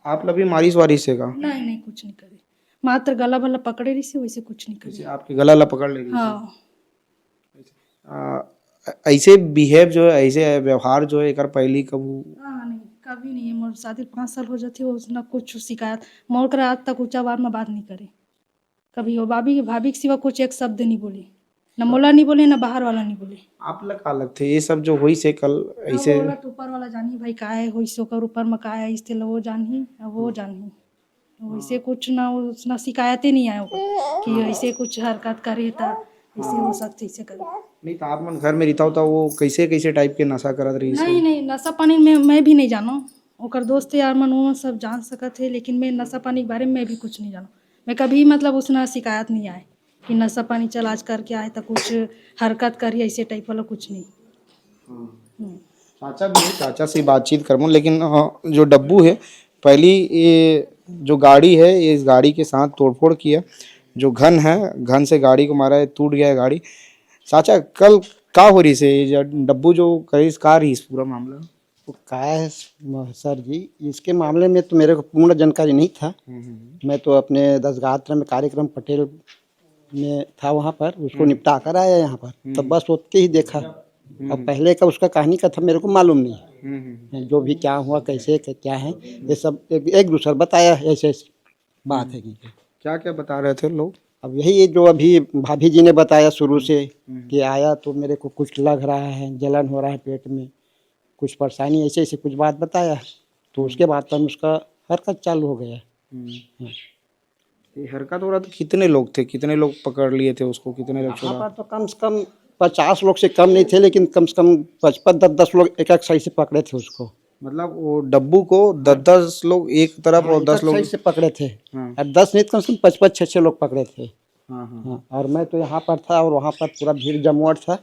आप ला भी मारिस वारिस हे का? नहीं, नहीं, कुछ नहीं करे। मात्र गला भला पकड़े रहिस हे, वैसे कुछ नहीं करे। जैसे आपके गला ला पकड़ ले रहिस हे? हाँ। आ, ऐसे behave जो है, ऐसे व्यवहार जो है, एकर पहली कभू? हाँ, नहीं, कभी नहीं है। मोर शादी पाँच साल हो जाथे, उसने कुछ शिकायत, मोर करा आज तक ऊंचा आवाज में बात नहीं करे। कभी वो भाभी, भाभी के सिवा कुछ एक शब्द नहीं बोली, ना मोला नहीं बोली, ना बाहर वाला नहीं बोली। आप ला का लगथे, ये सब जो होइस हे कल, अब ऐसे? वो ला तो ऊपर वाला जानही भाई, का है होइस ओकर ऊपर में, का है, इससे ला वो जानही, अब वो हम्म। जानही। वैसे कुछ ना, उसना शिकायत ही नहीं आया ओकर कि ऐसे कुछ हरकत करे था, ऐसे हो सकथे, ऐसे करे। नहीं, तो आप मन घर में रहिथव, तो वो कैसे, कैसे type के नशा करत रहिस हे? नहीं, नहीं, नशा पानी में मैं भी नहीं जानों। ओकर दोस्त यार मन, वो सब जान सकत हे, लेकिन मैं नशा पानी के बारे में मैं भी कुछ नहीं जानों। मैं कभी, मतलब, उसना शिकायत नहीं आए कि नशा पानी चल आज करके आए, तो कुछ हरकत करी, ऐसे type वाला कुछ नहीं। हम्म। चाचा भी है, चाचा से बातचीत करबो, लेकिन, अ, जो डब्बू है, पहली ये जो गाड़ी है, ये इस गाड़ी के साथ तोड़फोड़ किया। जो घन है, घन से गाड़ी को मारा है, टूट गया है गाड़ी। चाचा, कल का हो रही से, ये जो डब्बू जो करीस, का रही पूरा मामला? वो का है, म-, सर जी, इसके मामले में तो मेरे को पूर्ण जानकारी नहीं था। हम्म, हम्म, हम्म। मैं तो अपने दसगात्र में कार्यक्रम पटेल में था, वहाँ पर उसको हम्म। निपटा कर आया यहाँ पर। हम्म। तब बस ओतके ही देखा। हम्म। अब पहले का उसका कहानी का था, मेरे को मालूम नहीं। हम्म, हम्म, हम्म। जो भी क्या हुआ, कैसे, क्या, क्या है, ये सब एक, एक दूसर बताया, ऐसे, ऐसे बात है कि क्या क्या बता रहे थे लोग? अब यही, ये जो अभी भाभी जी ने बताया शुरू से हम्म। कि आया तो मेरे को कुछ लग रहा है, जलन हो रहा है पेट में, कुछ परेशानी, ऐसे ऐसे कुछ बात बताया। तो उसके बाद तो हम उसका हरकत चालू हो गया। हम्म। हम्म। ये हरकत हो रहा था, कितने लोग थे, कितने लोग पकड़ लिए थे उसको, कितने लोग यहाँ छोड़ा? पर तो कम से कम पचास लोग से कम नहीं थे, लेकिन कम से कम पचपन, दस दस लोग एक एक साइड से पकड़े थे उसको। मतलब वो डब्बू को दस दस लोग एक तरफ हाँ, और एक दस एक लोग साइड से पकड़े थे। हाँ। और दस नहीं तो कम से कम पचपन, छः छः लोग पकड़े थे। हाँ, हाँ। हाँ, और मैं तो यहाँ पर था और वहाँ पर पूरा भीड़ जमवाट था,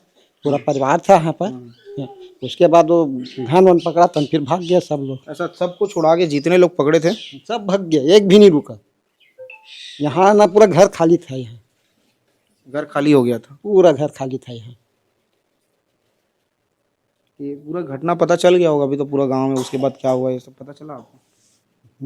पूरा परिवार था यहाँ पर। हाँ। हाँ, उसके बाद वो घन वन पकड़ा, तब फिर भाग गया सब लोग। ऐसा सबको छुड़ा के जितने लोग पकड़े थे? सब भाग गया, एक भी नहीं रुका। यहाँ ना पूरा घर खाली था यहाँ। घर खाली हो गया था? पूरा घर खाली था यहाँ। ये पूरा घटना पता चल गया होगा अभी तो पूरा गांव में, उसके बाद क्या हुआ ये सब पता चला आपको?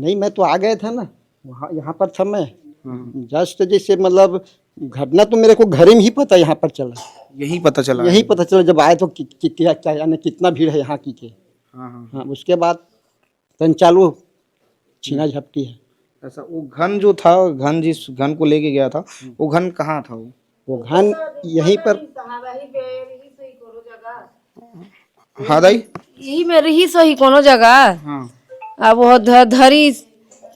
नहीं, मैं तो आ गया था ना, वहाँ, यहाँ पर था मैं। हाँ। जस्ट जैसे मतलब घटना तो मेरे को घर में ही पता, यहाँ पर चला। यही पता चला यही है? पता चला जब आए तो कि, कि, क्या, क्या, यानी कितना भीड़ है यहाँ की के। हाँ, हाँ। हाँ, उसके बाद तन चालू छीना हम्म। झपटी है। ऐसा वो घन जो था, घन जिस घन को लेके गया था, हम्म। वो घन कहाँ था वो? वो घन यहीं पर हाँ दाई? यही में रहिस होही कोनो जगह। हाँ। अब वो ध-, धरिस,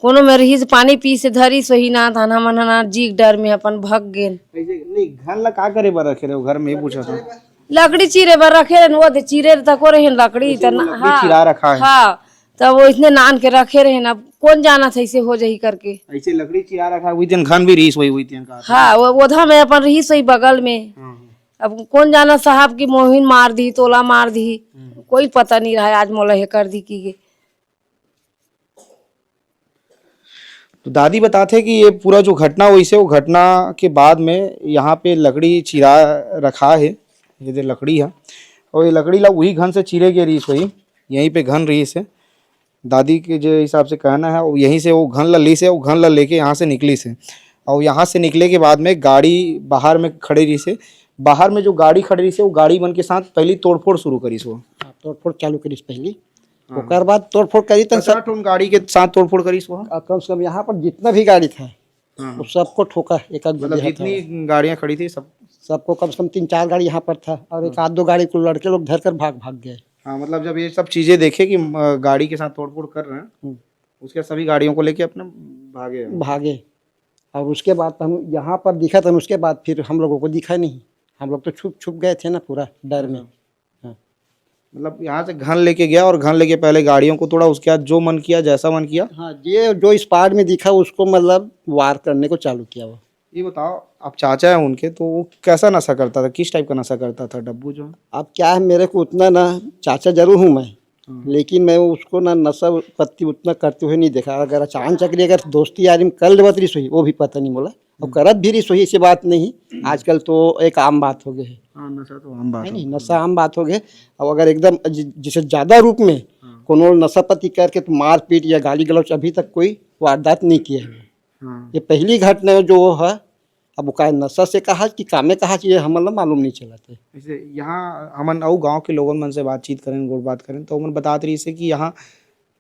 कोनो में रहिस, पानी पीस धरिस होही ना, धाना मना ना, जी के डर में अपन भग गेन। ऐसे नहीं, घन ला का करे बर रखे रहे हो घर में, ये पूछा था। लकड़ी चीरे बर रखे रहे, वो दे चीरे तको रहे लकड़ी, ऐसे त वो ना, लकड़ी हाँ, चिरा रखा है। हाँ, तब वो इसने नान के रखे रहे ना, कौन जाना था ऐसे हो जाही करके। ऐसे लकड़ी चिरा रखा है, वही दिन घन भी रहिस होही, वही दिन का। हाँ, वो ओधा में अपन रहिस होही बगल में। हाँ, हाँ। अब कौन जाना साहब की मोहिन मार दी, तोला मार दी, हम्म। कोई पता नहीं रहा आज मोला हे कर दी की गे। तो दादी बताथे कि ये पूरा जो घटना होइस हे, वो घटना के बाद में यहाँ पे लकड़ी चिरा रखा है, ये दे लकड़ी है, और ये लकड़ी ला वही घन से चिरे गे रहिस होही, यहीं पे घन रहिस हे। दादी के जो हिसाब से कहना है, वो यहीं से वो घन ला लिस हे, वो घन ला लेके यहाँ से निकलिस हे, और यहाँ से निकले के बाद में गाड़ी बाहर में खड़े रहिस हे। बाहर में जो गाड़ी खड़े रहिस हे, वो गाड़ी मन के साथ पहली तोड़फोड़ शुरू करिस वो। हाँ, तोड़फोड़ चालू करिस पहली। हाँ। ओकर बाद तोड़फोड़ करी तन कतना सब ठन गाड़ी के साथ तोड़फोड़ करिस वो? आ, कम से कम यहाँ पर जितना भी गाड़ी था, हाँ। वो सबको ठोका, एक आध मतलब, गड्ढे जितनी था। गाड़ियाँ खड़ी थी, सब? सबको कम से कम तीन चार गाड़ी यहाँ पर था, और एक हाँ। आध दो गाड़ी को लड़के लोग धर कर भाग, भाग गए। हाँ, मतलब, जब ये सब चीज़ें देखे कि, अ, गाड़ी के साथ तोड़फोड़ कर रहे हैं, हम्म। उसके सभी गाड़ियों को लेके अपने भागे हैं। भागे। और उसके बाद तो हम यहाँ पर दिखा था, उसके बाद फिर हम लोगों को दिखा नहीं। हम लोग तो छुप, छुप गए थे ना पूरा डर में। हाँ। हाँ। मतलब, यहाँ से घन लेके गया और घन लेके पहले गाड़ियों को तोड़ा, उसके बाद जो मन किया, जैसा मन किया। हाँ, ये जो स्पॉट में दिखा, उसको, मतलब, वार करने को चालू किया वो। ये बताओ, आप चाचा हैं उनके, तो वो कैसा नशा करता था, किस टाइप का नशा करता था डब्बू जो है? अब क्या है, मेरे को उतना ना, चाचा जरूर हूँ मैं, हाँ। लेकिन मैं उसको ना नशा पत्ती उतना करते हुए नहीं देखा। अगर अचानक अगर दोस्ती यारी में कर लेवत रही सोई, वो भी पता नहीं बोला। अब हम्म। करत भी रही सोई, ऐसी बात नहीं। आजकल तो एक आम बात हो गई है। हाँ, नशा तो आम बात नहीं, हो नहीं, गई। नशा आम बात हो गई। अब अगर एकदम जि-, जिसे ज्यादा रूप में हाँ। कोनो नशा पत्ती करके तो मारपीट या गाली गलौज अभी तक कोई वारदात नहीं किया है। हाँ। ये पहली घटना है जो वो है। अब वो का नशा से कहा कि कामे कहा कि ये हमन ला मालूम नहीं चलत है। जैसे यहाँ हमन अउ गाँव के लोगन मन से बातचीत करें, गोठ बात करें, तो ओमन बतात रहिस हे कि यहाँ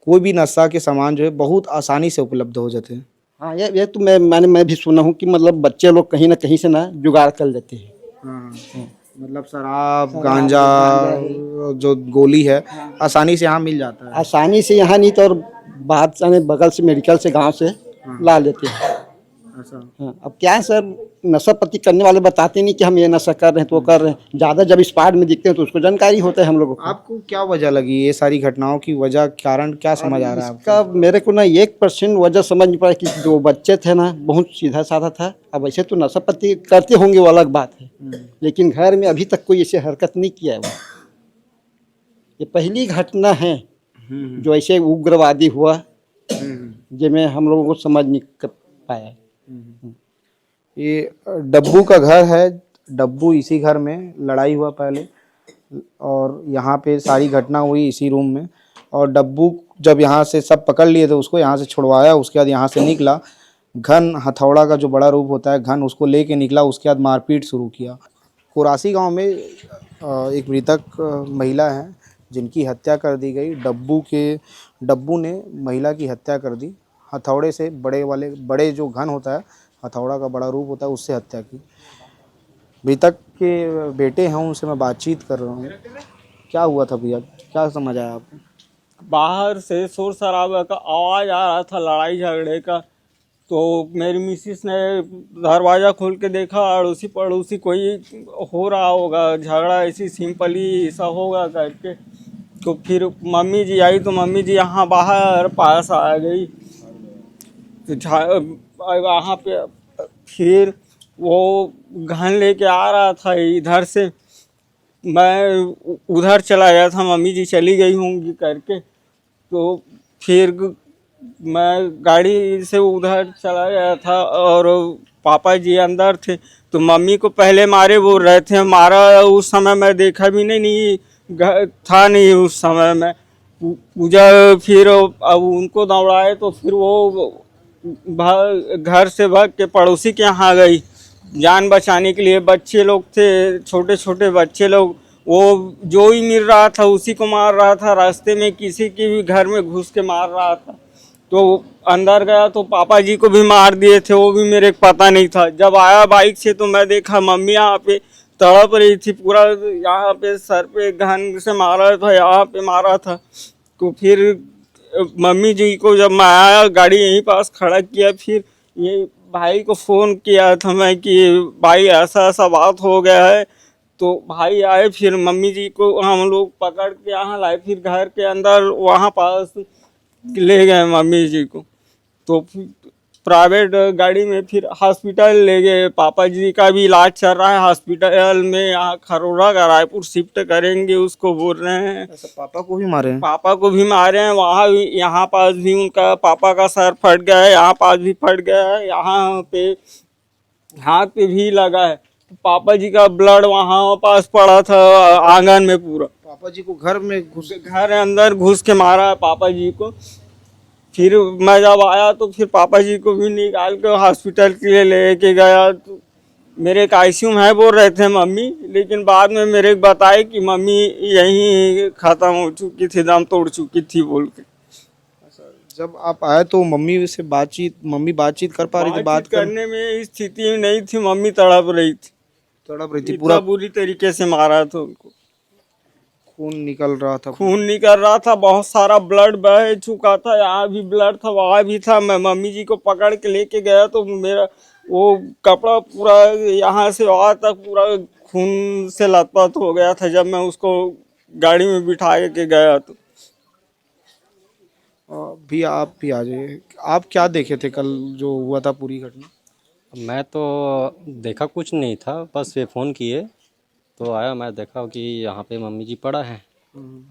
कोई भी नशा के सामान जो है बहुत आसानी से उपलब्ध हो जाते हैं। हाँ, ये, ये तो मैं, मैंने, मैं भी सुना हूँ कि मतलब बच्चे लोग कहीं ना कहीं से ना जुगाड़ कर लेते हैं। हाँ। हाँ। मतलब शराब, शराब, गांजा, गांजा है। जो गोली है, हाँ। आसानी से यहाँ मिल जाता है। आसानी से यहाँ नहीं तो और बाहर से, बगल से मेडिकल से, गांव से हाँ। ला लेते हैं। अच्छा। हाँ, अब क्या है सर, नशा पत्ती करने वाले बताते नहीं कि हम ये नशा कर रहे हैं, तो कर रहे हैं। ज़्यादा जब स्पॉट में दिखते हैं तो उसको जानकारी होता है हम लोगों को। आपको क्या वजह लगी ये सारी घटनाओं की वजह, कारण क्या समझ अब आ रहा है इसका आपको? मेरे को ना एक परसेंट वजह समझ नहीं पड़ा कि जो बच्चे थे ना, बहुत सीधा साधा था। अब ऐसे तो नशा पत्ती करते होंगे, वो अलग बात है, हम्म। लेकिन घर में अभी तक कोई ऐसे हरकत नहीं किया है वो। ये पहली घटना है हम्म, जो ऐसे उग्रवादी हुआ, हम्म, जिसमें हम लोगों को समझ नहीं कर पाया। हम्म। ये डब्बू का घर है। डब्बू इसी घर में लड़ाई हुआ पहले, और यहाँ पे सारी घटना हुई इसी रूम में। और डब्बू जब यहाँ से सब पकड़ लिए थे, उसको यहाँ से छुड़वाया, उसके बाद यहाँ से निकला। घन हथौड़ा का जो बड़ा रूप होता है, घन, उसको लेके निकला। उसके बाद मारपीट शुरू किया। कोरासी गांव में अ, एक मृतक अ, महिला है, जिनकी हत्या कर दी गई। डब्बू के डब्बू ने महिला की हत्या कर दी। हथौड़े से, बड़े वाले, बड़े जो घन होता है, हथौड़ा का बड़ा रूप होता है, उससे हत्या की। मृतक के बेटे हैं, उनसे मैं बातचीत कर रहा हूँ। क्या हुआ था भैया, क्या समझ आया आपको? बाहर से शोर शराबा का आवाज़ आ रहा था, लड़ाई झगड़े का। तो मेरी मिसिस ने दरवाज़ा खोल के देखा, अड़ोसी पड़ोसी कोई हो रहा होगा झगड़ा, ऐसी सिंपली ऐसा होगा करके। तो फिर मम्मी जी आई, तो मम्मी जी यहाँ बाहर पास आ गई। तो झा- वहाँ पे फिर वो घन लेके आ रहा था इधर से, मैं उ- उधर चला गया था, मम्मी जी चली गई होंगी करके। तो फिर ग- मैं गाड़ी से उधर चला गया था और पापा जी अंदर थे। तो मम्मी को पहले मारे बोल रहे थे, मारा उस समय मैं देखा भी नहीं, नहीं घ- था नहीं उस समय मैं। पू- पूजा, फिर अब उनको दौड़ाए तो फिर वो भाग, घर से भाग के पड़ोसी के यहाँ गई जान बचाने के लिए। बच्चे लोग थे, छोटे छोटे बच्चे लोग, वो जो ही मिल रहा था उसी को मार रहा था। रास्ते में किसी के भी घर में घुस के मार रहा था। तो अंदर गया तो पापा जी को भी मार दिए थे, वो भी मेरे को पता नहीं था। जब आया बाइक से तो मैं देखा मम्मी यहाँ पे तड़प रही थी, पूरा यहाँ पे सर पे घन से मारा था, यहाँ पे मारा था। तो फिर मम्मी जी को जब मैं आया, गाड़ी यहीं पास खड़ा किया, फिर ये भाई को फ़ोन किया था मैं कि भाई ऐसा ऐसा बात हो गया है। तो भाई आए, फिर मम्मी जी को हम लोग पकड़ के यहाँ लाए, फिर घर के अंदर वहाँ पास ले गए मम्मी जी को। तो फिर प्राइवेट गाड़ी में फिर हॉस्पिटल ले गए। पापा जी का भी इलाज चल रहा है हॉस्पिटल में, यहाँ खरोरा का, रायपुर शिफ्ट करेंगे उसको बोल रहे हैं। अच्छा, पापा को भी मारे हैं? पापा को भी मारे हैं, वहाँ भी, यहाँ पास भी उनका पापा का सर फट गया है, यहाँ पास भी फट गया है, यहाँ पे हाथ पे भी लगा है। पापा जी का ब्लड वहाँ पास पड़ा था आंगन में पूरा। पापा जी को घर में घुस घर अंदर घुस के मारा है पापा जी को। फिर मैं जब आया तो फिर पापा जी को भी निकाल के हॉस्पिटल के लिए लेके गया। तो मेरे एक आईसीयू में है बोल रहे थे मम्मी, लेकिन बाद में मेरे को बताए कि मम्मी यहीं ख़त्म हो चुकी थी, दम तोड़ चुकी थी बोल के। जब आप आए तो मम्मी से बातचीत, मम्मी बातचीत कर पा रही थी? बात बातचीत करने में स्थिति नहीं थी, मम्मी तड़प रही थी। तड़प रही थी इतना पूरा। बुरी तरीके से मारा था उनको। खून निकल रहा था। खून निकल रहा था, बहुत सारा ब्लड बह चुका था, यहाँ भी ब्लड था, वहाँ भी था। मैं मम्मी जी को पकड़ के लेके गया तो मेरा वो कपड़ा पूरा यहाँ से वहाँ तक पूरा खून से लथपथ हो गया था। जब मैं उसको गाड़ी में बिठा के गया तो अ, भैया, आप भी आ जाइए। आप क्या देखे थे कल जो हुआ था पूरी घटना? मैं तो देखा कुछ नहीं था, बस ये फ़ोन किए तो आया, मैं देखा कि यहाँ पे मम्मी जी पड़ा है।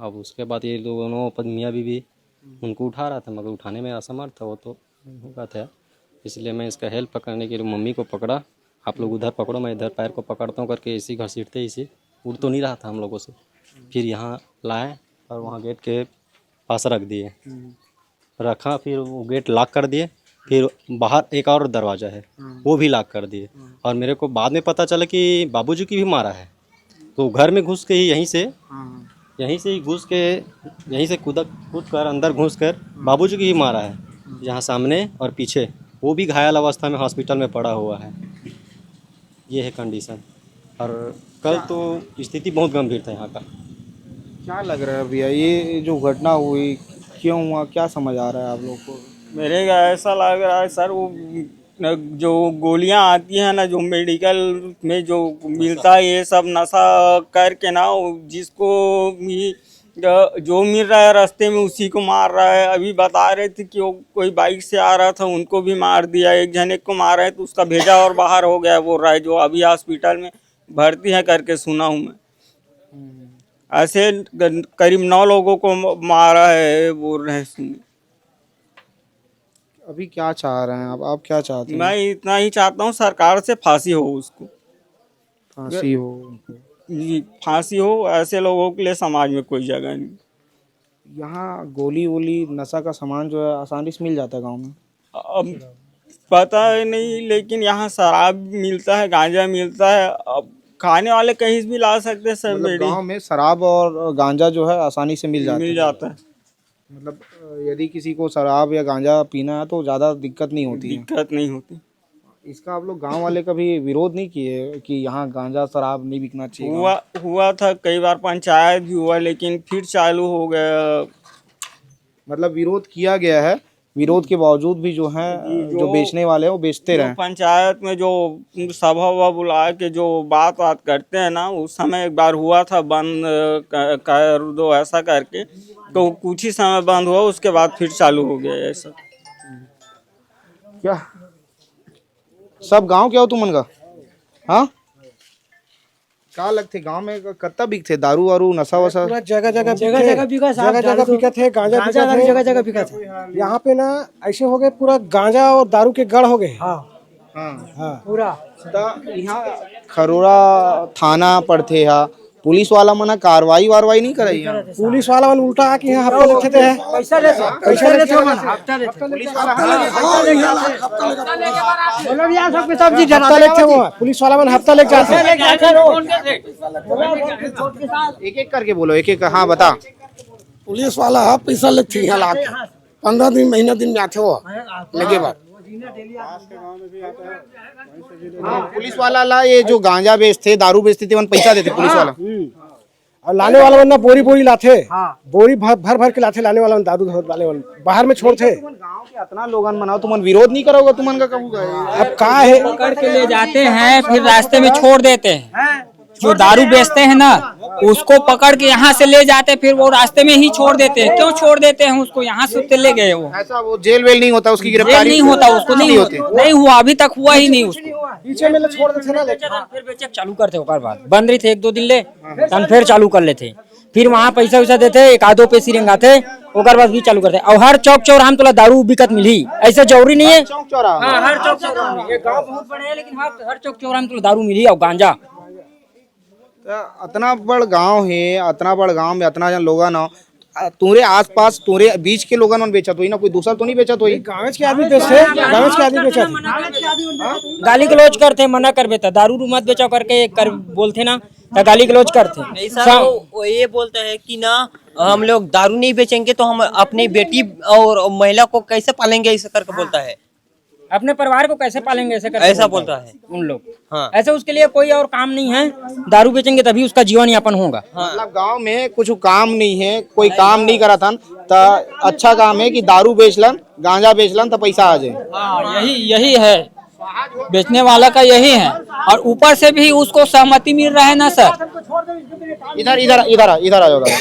अब उसके बाद ये दोनों अपन मियाँ बीवी उनको उठा रहा था, मगर उठाने में असमर्थ था, वो तो होगा था। इसलिए मैं इसका हेल्प करने के लिए मम्मी को पकड़ा, आप लोग उधर पकड़ो, मैं इधर पैर को पकड़ता हूँ करके इसी घसीटते इसी उठ तो नहीं रहा था हम लोगों से। फिर यहाँ लाए और वहाँ गेट के पास रख दिए, रखा, फिर वो गेट लॉक कर दिए। फिर बाहर एक और दरवाज़ा है, वो भी लॉक कर दिए। और मेरे को बाद में पता चला कि बाबूजी की भी मारा है, तो घर में घुस के ही यहीं से यहीं से ही घुस के, यहीं से कूद कूद कर अंदर घुस कर बाबूजी की ही मारा है, यहाँ सामने और पीछे। वो भी घायल अवस्था में हॉस्पिटल में पड़ा हुआ है। ये है कंडीशन। और कल तो स्थिति बहुत गंभीर था यहाँ का। क्या लग रहा है भैया, ये जो घटना हुई, क्यों हुआ, क्या समझ आ रहा है आप लोग को? मेरे को ऐसा लग रहा है सर, वो न, जो गोलियां आती हैं ना, जो मेडिकल में जो मिलता है, ये सब नशा करके ना, वो जिसको भी, अ, जो मिल रहा है रास्ते में, उसी को मार रहा है। अभी बता रहे थे कि वो कोई बाइक से आ रहा था, उनको भी मार दिया। एक जने को मारा है तो उसका भेजा और बाहर हो गया, बोल रहा है, जो अभी हॉस्पिटल में भर्ती है करके सुना हूँ मैं। ऐसे करीब नौ लोगों को मारा है बोल रहे हैं। अभी क्या चाह रहे हैं आप? आप क्या चाहते हैं? मैं इतना ही चाहता हूँ, सरकार से फांसी हो उसको। फांसी हो उनको। जी, फांसी हो। ऐसे लोगों के लिए समाज में कोई जगह नहीं। यहाँ गोली वोली, नशा का सामान जो है, आसानी से मिल जाता है गाँव में? अब पता है नहीं, लेकिन यहाँ शराब मिलता है, गांजा मिलता है। अब खाने वाले कहीं से भी ला सकते हैं सर। मतलब, गांव में शराब और गांजा जो है, आसानी से मिल जाता है। मिल जाता है। मतलब, यदि किसी को शराब या गांजा पीना है, तो ज़्यादा दिक्कत नहीं होती है। दिक्कत नहीं होती। इसका आप लोग गांव वाले कभी विरोध नहीं किए कि यहाँ गांजा शराब नहीं बिकना चाहिए? हुआ, हुआ था, कई बार पंचायत भी हुआ, लेकिन फिर चालू हो गया। मतलब, विरोध किया गया है, विरोध के बावजूद भी जो है, जो जो बेचने वाले हैं, वो बेचते जो रहे। पंचायत में जो सभा वभा बुला के जो बात बात करते हैं ना, उस समय एक बार हुआ था बंद, क-, कर दो ऐसा करके, तो कुछ ही समय बंद हुआ, उसके बाद फिर चालू हो गया ऐसा। क्या सब गांव के हो तुमन का? हाँ, का लगथे गांव में क-, कत्ता बिकथे दारू वारू, नशा वशा? पूरा जगह जगह जगह बिकथे। जगह बिकत हे, जगह जगह बिकत हे, गांजा गांजा बिकत हे। जगह जगह बिकत हे। यहाँ पे ना ऐसे हो गए, पूरा गांजा और दारू के गढ़ हो गए। हाँ। हाँ। हाँ। पूरा। त यहाँ खरोरा थाना पड़थे हा, पुलिस वाला मन ह कार्रवाई वारवाई नहीं करई यहाँ? पुलिस वाला मन उल्टा आके यहाँ हफ्ता लेथे ते है। पैसा लेथे, पैसा लेथे मन, हफ्ता लेथे। पुलिस वाला, हाँ। बोलो भैया, सब, सब चीज हफ्ता लेथे वो, पुलिस वाला मन हफ्ता लेके जाथे। एक एक करके बोलो, एक एक, हाँ, बता। पुलिस वाला ह पैसा लेथे यहाँ लाके, पंद्रह दिन, महीना दिन में आथे वो, लगे बार। हाँ, पुलिस वाला ला ये जो गांजा बेचथे, दारू बेचथे, तेमन पैसा देथे पुलिस वाला। हम्म। और लाने वाला मन ना बोरी बोरी लाथे, हाँ। बोरी भर भर भर के लाथे लाने वाला मन, दारू धर लाने वाला बाहर में छोड़थे। तुमन गांव के अतना लोगन मन हो, तुमन विरोध नहीं करोगे? तुमन का कहूँगा, अब का है? पकड़ के ले जाते हैं, फिर रास्ते में छोड़ देते हैं। जो दारू बेचते हैं ना, उसको पकड़ के यहाँ से ले जाते, फिर वो रास्ते में ही छोड़ देते हैं। क्यों छोड़ देते हैं उसको? यहाँ से तो ले गए वो। ऐसा वो जेल वेल नहीं होता, उसकी जेल गिरफ्तारी नहीं होता, उसको कुछ नहीं नहीं होता, होती। नहीं हुआ, अभी तक हुआ ही नहीं उसको। पीछे में ले छोड़ देते ना, लेके। फिर बेचक चालू करते, ओकर बाद बंद रही थे एक दो दिन ले, तन फिर चालू कर लेते। फिर वहाँ पैसा वैसा देते, एक आधो पे सिरेंगाते, ओकर बाद भी चालू करते। और हर चौक चौराहा में तोला दारू बिकत मिली, ऐसा जरूरी नहीं है। चौक चौराहा? हाँ, हर चौक चौराहा में। ये गांव बहुत बड़े हैं, लेकिन हर, हर चौक चौराहा में तोला दारू मिली और गांजा। त अतना बड़ गांव हे, अतना बड़ गांव में अतना जन लोगन हो, अ, तोरे आसपास, तोरे बीच के लोगन मन बेचत होही ना, कोई दूसर तो नहीं बेचत होही? गाँव के आदमी बेचथे, गाँव के आदमी बेचथे। गाली गलौज करथे, मना करबे त दारू उरू मत बेचो करके कर बोलथे ना, त गाली गलौज करथे। नहीं सर, वो, वो ये बोलता है कि ना, हम लोग दारू नहीं बेचेंगे तो हम अपनी बेटी और महिला को कैसे पालेंगे, ऐसा करके बोलता है। अपने परिवार को कैसे पालेंगे, ऐसे करके ऐसा बोलता है। बोलता है उन लोग। हाँ। ऐसे उसके लिए कोई और काम नहीं है, दारू बेचेंगे तभी उसका जीवन यापन होगा। हाँ। मतलब गांव में कुछ काम नहीं है, कोई काम नहीं करत हन, त अच्छा काम है कि दारू बेच लन, गांजा बेच लन, त पैसा आ जाए। हाँ, यही, यही है, बेचने वाला का यही है। और ऊपर से भी उसको सहमति मिल रहा है ना सर। इधर, इधर, इधर, इधर आ जाओ दादा।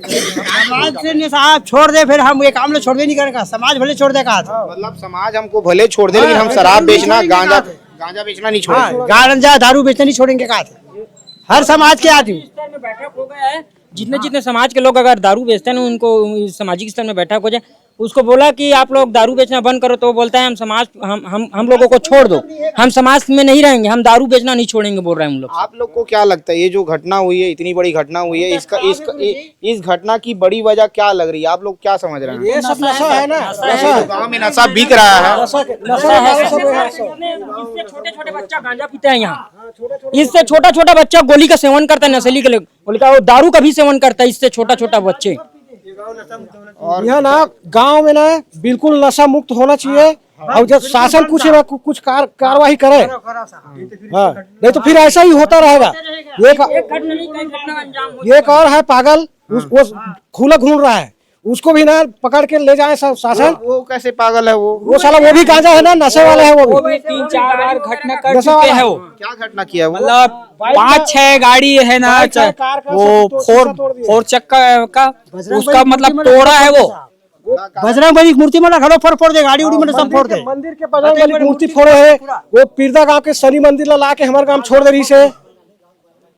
समाज से ने साहब छोड़ दे, फिर हम ये काम ले छोड़ दे नहीं करेगा, समाज भले छोड़ दे कहा था। मतलब समाज हमको भले छोड़ दे, लेकिन हम हाँ, शराब नहीं बेचना, छोड़ेंगे गांजा, कहा था। गांजा बेचना नहीं छोड़ेंगे। हाँ, गांजा दारू बेचना नहीं छोड़ेंगे कहा था। हर समाज के आदमी। स्तर में बैठक हो गया है, जितने जितने समाज के लोग अगर दारू बेचते हैं ना, उनको इस सामाजिक स्तर में बैठक हो जाए, उसको बोला कि आप लोग दारू बेचना बंद करो, तो वो बोलता है हम समाज, हम हम हम लोगों को छोड़ दो, हम समाज में नहीं रहेंगे, हम दारू बेचना नहीं छोड़ेंगे, बोल रहे हैं हम लोग। आप लोग को क्या लगता है, ये जो घटना हुई है, इतनी बड़ी घटना हुई है, इसका, इसका इ, इस घटना की बड़ी वजह क्या लग रही है? आप लोग क्या समझ रहे हैं? ये सब नशा है ना, नशा है। गांव में नशा बिक रहा है। नशा के, नशा है, नशा है। इससे छोटे छोटे बच्चा गांजा पीता है यहाँ, इससे छोटा छोटा बच्चा गोली का सेवन करता है, नशेली के लिए, बोले क्या, वो दारू का भी सेवन करता है, इससे छोटा छोटा बच्चे। और यहाँ ना, गांव में ना, बिल्कुल नशा मुक्त होना चाहिए। और जब शासन कुछ ना कु-, कुछ कार-, कार्रवाई करे, हाँ, नहीं तो फिर ऐसा ही होता रहेगा। एक, एक और है पागल, उस, वो खुला घूम रहा है, उसको भी ना पकड़ के ले जाए शा-, शासन। वो, वो कैसे पागल है वो? वो साला, वो भी गांजा है ना, नशे वाला है वो भी। वो भी तीन चार बार घटना कर चुके हैं वो। क्या घटना किया वो? मतलब पाँच छह गाड़ी है ना, पाँच छह च-, कार का वो सब तो फोर, शीशा तोड़ दिया। फोर चक्का का, बजरंग उसका बली मतलब मूर्ति में तोड़ा है वो। बजरंग बली की मूर्ति में खड़ो फोड़, फोड़ दे, गाड़ी उड़ी में सब फोड़ दे। मंदिर के बजरंग बली की मूर्ति फोड़े है, वो पीरदा गांव के शनि मंदिर ला, ला के हमारे गांव छोड़ दे रही से।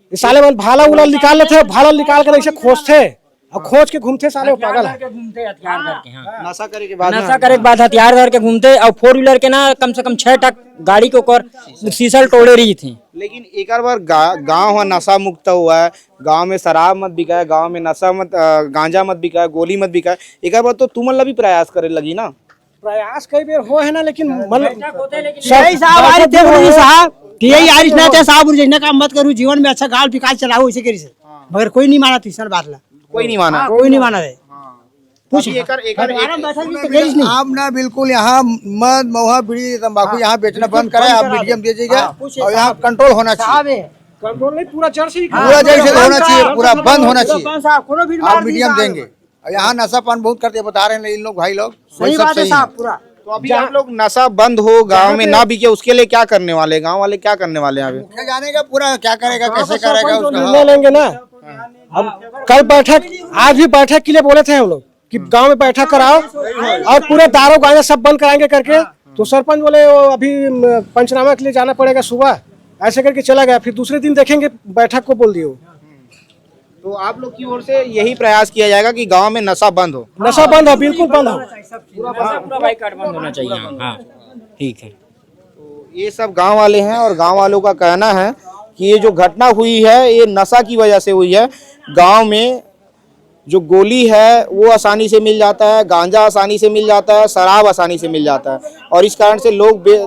ये साले मन भाला उला निकाल लेथे, भाला निकाल के ऐसे खोजथे, अउ खोज के घूमथे साले, वो पागल है। के घूमते हथियार धर के, हाँ। नशा करे के बाद नशा ना। करे के बाद हथियार धर के घूमते, अउ four wheeler के ना कम से कम छह टक गाड़ी के ऊपर शीशल टोड़े रही थी। लेकिन एक बार गा-, गांव ह नशा मुक्त हुआ है, गांव में शराब मत बिकाए, गांव में नशा मत, अ, गांजा मत बिकाए, गोली मत बिकाए, एक बार तो तुमन ला भी प्रयास करे लगी ना। प्रयास कई बेर हो है ना, लेकिन मन यही साहब, आ रही थे गुरु जी साहब, कि यही आ रही ना थे साहब, गुरु जी, इतना काम मत करू, जीवन में अच्छा गाल विकास चलाओ, इसे करी से। हाँ। मगर कोई नहीं माना तीसरा बात ला। कोई नहीं माना। हाँ, कोई नहीं माना रे। हाँ। पूछ। अभी एकर, एकर, परिवार में एक बैठा भी तो कहीं नहीं। आप ना बिल्कुल यहाँ मद, महुआ, बीड़ी, तंबाकू हाँ। यहाँ बेचना बिल्कुल बंद कराए, बंद आप करा मीडियम दे। दे दीजिएगा। हाँ, पूछ और यहाँ साहब। कंट्रोल होना चाहिए। साहब है। कंट्रोल नहीं, पूरा चर्च ही पूरा बंद होना चाहिए, पूरा बंद होना चाहिए। बंद साहब, कोनो भीड़ आप भाड़ नहीं मीडियम साहब। देंगे। और यहाँ नशा पान बहुत करते हैं, बता रहे हैं इन लोग, भाई लोग, वही सही सब बात है सही है। साहब, पूरा। तो अभी जहाँ आप लोग नशा बंद हो, गाँव जहाँ में पे ना बिके, उसके लिए क्या करने वाले हैं? गाँव वाले क्या करने वाले हैं अभी? मुखिया जानेगा पूरा क्या करेगा, गाँव कैसे का सरपंच करेगा तो उसका। निर्णय लेंगे ना। हाँ। अब कल बैठक, आज भी बैठक के लिए बोले थे हम लोग कि हम्म। गाँव में बैठक कराओ और पूरे दारू गांजा सब बंद कराएंगे करके। हाँ। तो सरपंच बोले, "वो अभी, म, पंचनामा के लिए जाना पड़ेगा सुबह।" ऐसे करके चला गया। फिर दूसरे दिन देखेंगे, बैठक को बोल दिए वो। तो आप लोग की ओर से यही प्रयास किया जाएगा कि गांव में नशा बंद हो? नशा बंद हो, बिल्कुल बंद हो। पूरा, पूरा बाइकाट बंद होना चाहिए। हाँ, हाँ, ठीक है। तो ये सब गांव वाले हैं और गांव वालों का कहना है कि ये जो घटना हुई है, ये नशा की वजह से हुई है। गांव में जो गोली है, वो आसानी से मिल जाता है, गांजा आसानी से मिल जाता है, शराब आसानी से मिल जाता है, और इस कारण से लोग बे-,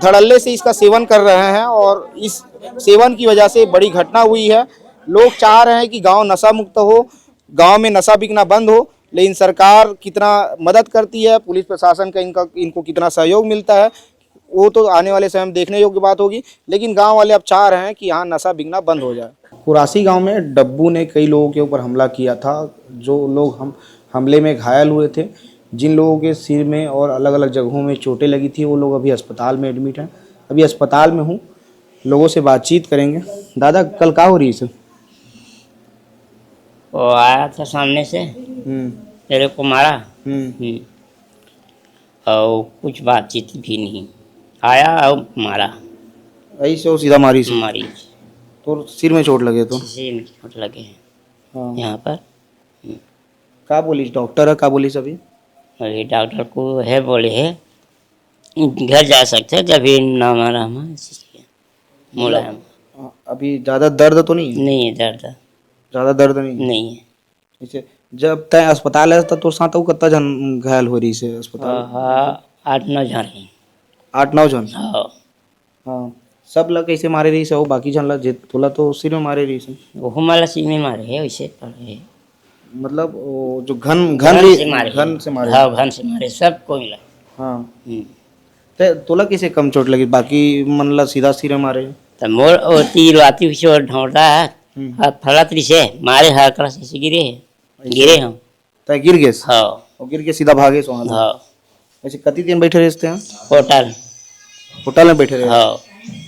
धड़ल्ले से इसका सेवन कर रहे हैं और इस सेवन की वजह से बड़ी घटना हुई है। लोग चाह रहे हैं कि गांव नशा मुक्त हो, गांव में नशा बिकना बंद हो, लेकिन सरकार कितना मदद करती है, पुलिस प्रशासन का इनका, इनको कितना सहयोग मिलता है, वो तो आने वाले समय में देखने योग्य बात होगी। लेकिन गांव वाले अब चाह रहे हैं कि यहाँ नशा बिकना बंद हो जाए। कुरासी गांव में डब्बू ने कई लोगों के ऊपर हमला किया था। जो लोग हम, हमले में घायल हुए थे, जिन लोगों के सिर में और अलग-अलग जगहों में चोटें लगी थी, वो लोग अभी अस्पताल में एडमिट हैं। अभी अस्पताल में हूँ, लोगों से बातचीत करेंगे। दादा, कल का हो रही है? वो आया था सामने से, हम्म। मेरे को मारा। हम्म। हम्म। और कुछ बातचीत भी नहीं, आया और मारा। ऐसे वो सीधा मारी से? मारी। तो सिर में चोट लगे तो? सिर में चोट लगे हैं। हाँ। यहाँ पर। हम्म। का बोलिस डॉक्टर ह, का बोलिस अभी? अभी डॉक्टर को है बोले है, घर जा सकते हैं, जब ये ना हमारा हम मुलायम। अ, अभी ज्यादा दर्द तो नहीं है? नहीं है दर्द। ज्यादा दर्द नहीं है? नहीं है। जैसे जब तय अस्पताल है, त तोर साथ अउ कत्ता झन घायल हो रहिस हे अस्पताल? हाँ, हाँ, आठ नौ झन हे। आठ नौ झन? हाँ। हाँ, सब ला कैसे मारे रहिस हे? अउ बाकी झन ला, जे तोला तो सिर में मारे रहिस हे। ओहू मन ला सिर में मारे हे, वैसे पड़े हे। मतलब, वो जो घन, घन घन रही-, से मारे। घन से मारे। हाँ, घन से मारे, सब कोई ला। हाँ। हम्म। ते तोला कैसे कम चोट लगी? बाकी मन ला सीधा सिर में मारे। त मोर ओ तीर आती हुई से ढोंडा है, हम्म। हाथ फैलत रहिस हे, मारे हर करा से गिरे हे। अच्छा। गिरे हम। तय गिर गेस? हाँ। वो गिर के सीधा भागेस वहाँ ले? हाँ। ऐसे कति दिन बैठे रहिस तय? होटल। होटल में बैठे रहे? हाँ।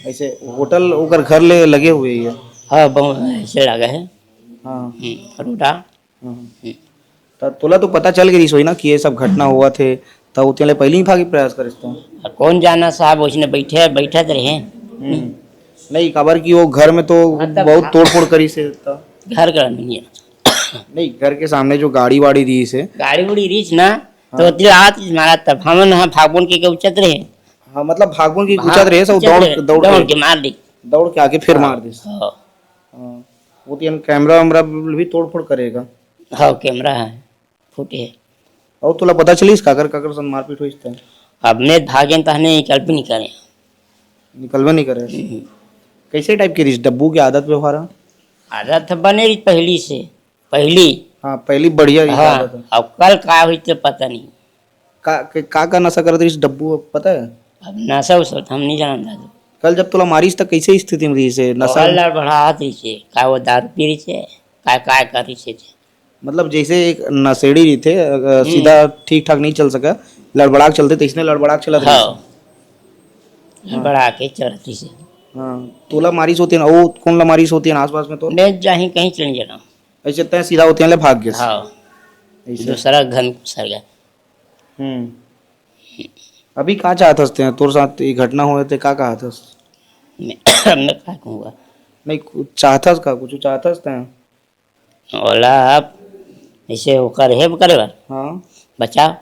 ऐसे होटल ओकर घर ले लगे हुए ही है? हाँ, बहुत ऐसे लगा है। हाँ। हम्म, रोडा। हम्म। हम्म। त तोला तो पता चल गे रहिस होही ना कि ये सब घटना होवत हे, त ओती ले पहले ही भागे प्रयास करिस तो? अब कौन जाना साहब, उसने बैठे, बैठत रहे। हम्म। नहीं, काबर कि वो घर में तो हाँ, तब बहुत हाँ। तोड़फोड़ करिस हे त। घर का नहीं है। नहीं, घर के सामने जो गाड़ी वाड़ी रहिस हे। गाड़ी उड़ी रहिस ना, हाँ। तो ओती ले आत रहिस मारा तब। हमन हाँ भागबोन के, के उचत रहे। हाँ, मतलब भागबोन के हाँ, उचत रहे, सब उचत दौड़, रहे, दौड़ दौड़ के। के मार दी। दौड़ के आके फिर हाँ, मार दिस। हाँ। हाँ, वो तो यानी कैमरा वैमरा भी तोड़ फोड़ करेगा। हाँ, कैमरा है, फुटे है। अउ तोला पता चलिस काकर, काकर संग मारपीट होइस त? अब मैं भागेन तहने निकल भी नहीं करे। निकलबे नहीं करे। हम्म। कैसे टाइप के रहिस डब्बू के आदत व्यवहार ह? आदत ह बने रहिस पहली से, पहली। हाँ, पहली बढ़िया रहिस हाँ, आदत ह। अब कल का होइस त पता नहीं। का, का, का नशा करत रहिस डब्बू, पता है? अब नशा उशा तो हम नहीं जानत दादू। कल जब तोला मारिस त कैसे स्थिति में रहिस हे? नशा ओकर लड़बड़ाहट रहिस हे, का वो दारू पी रहिस हे, का, का कर रहिस हे। मतलब जैसे एक नशेड़ी रहिथे, अगर हम्म। सीधा ठीक ठाक नहीं चल सका, लड़बड़ा के चलथे, तैसने लड़बड़ा के चलत रहिस हे। हाँ। हाँ। लड़बड़ा के चलत रहिस हे। हाँ, तोला मारिस होते ना, वो कौन ला मारिस होते ना आसपास में तो? मैं जाही कहीं चले जाना। ऐसे तय सीधा होते हैं ले भाग गेस। हाँ। ऐसे। दूसरा घन घुसर गया। हम्म। अभी का चाहत हस तय? तोर साथ ये घटना होए ते का चाहत हस? मैं, मैं का कहूँगा? नहीं, कुछ चाहथस का? कुछ चाहथस तैं? ओला अब जैसे ओकर हे करे बर हाँ। बचाव।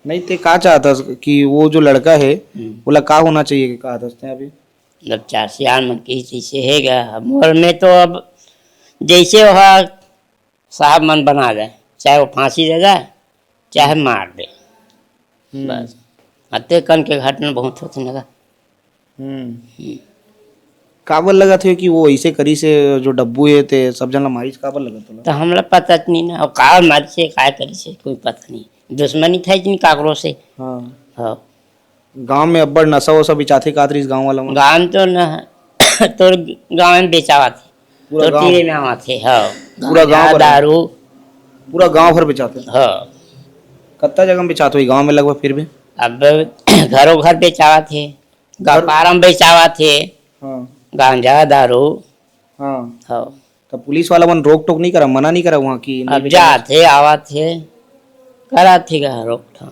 नहीं, ते का चाहथस कि वो जो लड़का हे, हम्म। ओला का होना चाहिए कि कहा दसते अभी? मतलब चार सियान मन की जैसे हे गा, अब मोर में तो अब जैसे वह साहब मन बना दे, चाहे वो फांसी दे दे, चाहे मार दे। हम्म। बस। अते कन के घटना बहुत होथे ना गा। हम्म। हम्म। काबर लगत हे कि वो ऐसे करिस हे, जो डब्बू हे ते सब झन ला मारिस, काबर लगत हे? तो हमला पता नहीं ना, और का मारिस हे, का करिस हे, कोई पता नहीं। दुश्मनी था इतनी काकरो से। हाँ। हाँ। गांव में अब्बड़ नशा वशा बेचाथे कात रहिस गांव वाला मन? गांव तो न, तोर गांव में बेचावत हे। पूरा तोर गांव? तीरे में आवत हे, हाँ। पूरा गांजा, गांव भर? दारू। पूरा गांव भर बेचाथे? हाँ। कत्ता जगह में बेचात होही गांव में लगभग फिर भी? अब घरों घर बेचावत हे, घर व्यापार में बेचावत हे, हाँ। गांजा, दारू। हाँ। हाँ। तो पुलिस वाला मन रोक टोक नहीं करा, मना नहीं करा वहाँ की नहीं अब बेचाना? जात हे, आवत हे, करत हे गा रोकथाम।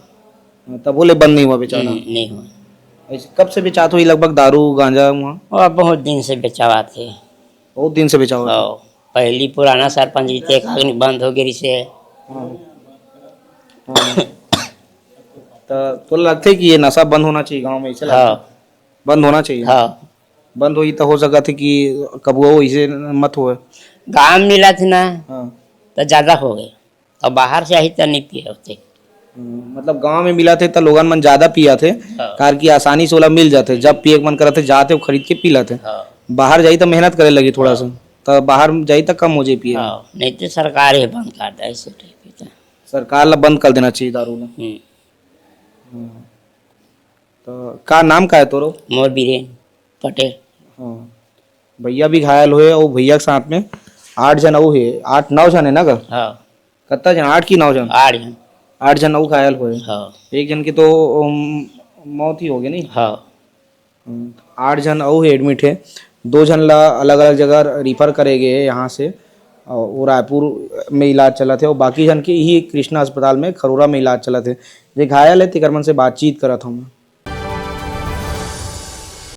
हाँ, तब बोले बंद नहीं हुआ बेचाना? हम्म, नहीं हुआ। ऐसे कब से बेचात होही लगभग दारू, गांजा वहाँ? वो बहुत दिन से बेचावत हे। बहुत दिन से बेचावत हे? हाँ, पहली पुराना सरपंच जी ते एक आदमी बंद हो गई से। हाँ। हाँ। तो, तो लगथे कि ये नशा बंद होना चाहिए गांव में, ऐसे लगथे? हाँ। बंद होना चाहिए? हाँ। बंद होही तो हो सकत हे कि कबुआ ऐसे मत होए। गांव में मिलत हे ना, हाँ। तो ज्यादा हो गए। अब बाहर से आही त नहीं पिए होते। हम्म, मतलब गांव में मिलत हे त लोगन मन ज्यादा पियत हे, हाँ। कार की आसानी से ओला मिल जाथे। जब पिए के मन करत हे, जात हे, वो खरीद के पी लेथे। हाँ। बाहर जाही त मेहनत करे लगी थोड़ा हाँ। सा, त बाहर जाही त कम हो जाही पिए। हाँ, नहीं तो सरकार ही बंद कर दे, ऐसे type के तो। सरकार ला बंद कर देना चाहिए दारू ला। हम्म। हाँ। तो का नाम का है तोरो? मोर बीरेन पटेल। हाँ। भैया भी घायल होए, और भैया के साथ में आठ झन अउ हे, आठ नौ झन हे ना गा? हाँ। कत्ता झन? आठ की नौ झन? आठ झन। आठ झन अउ घायल होए। हाँ। एक झन के तो, उम, मौत ही हो गई नहीं? हाँ। हम्म, आठ झन अउ हे admit हे, दो झन ला अलग-अलग जगह refer करे गए हे यहाँ से, और वो रायपुर में इलाज चलत हे, और बाकी झन के इही कृष्णा अस्पताल में खरोरा में इलाज चलत हे। जे घायल हे, तेकर मन से बातचीत करत हूँ।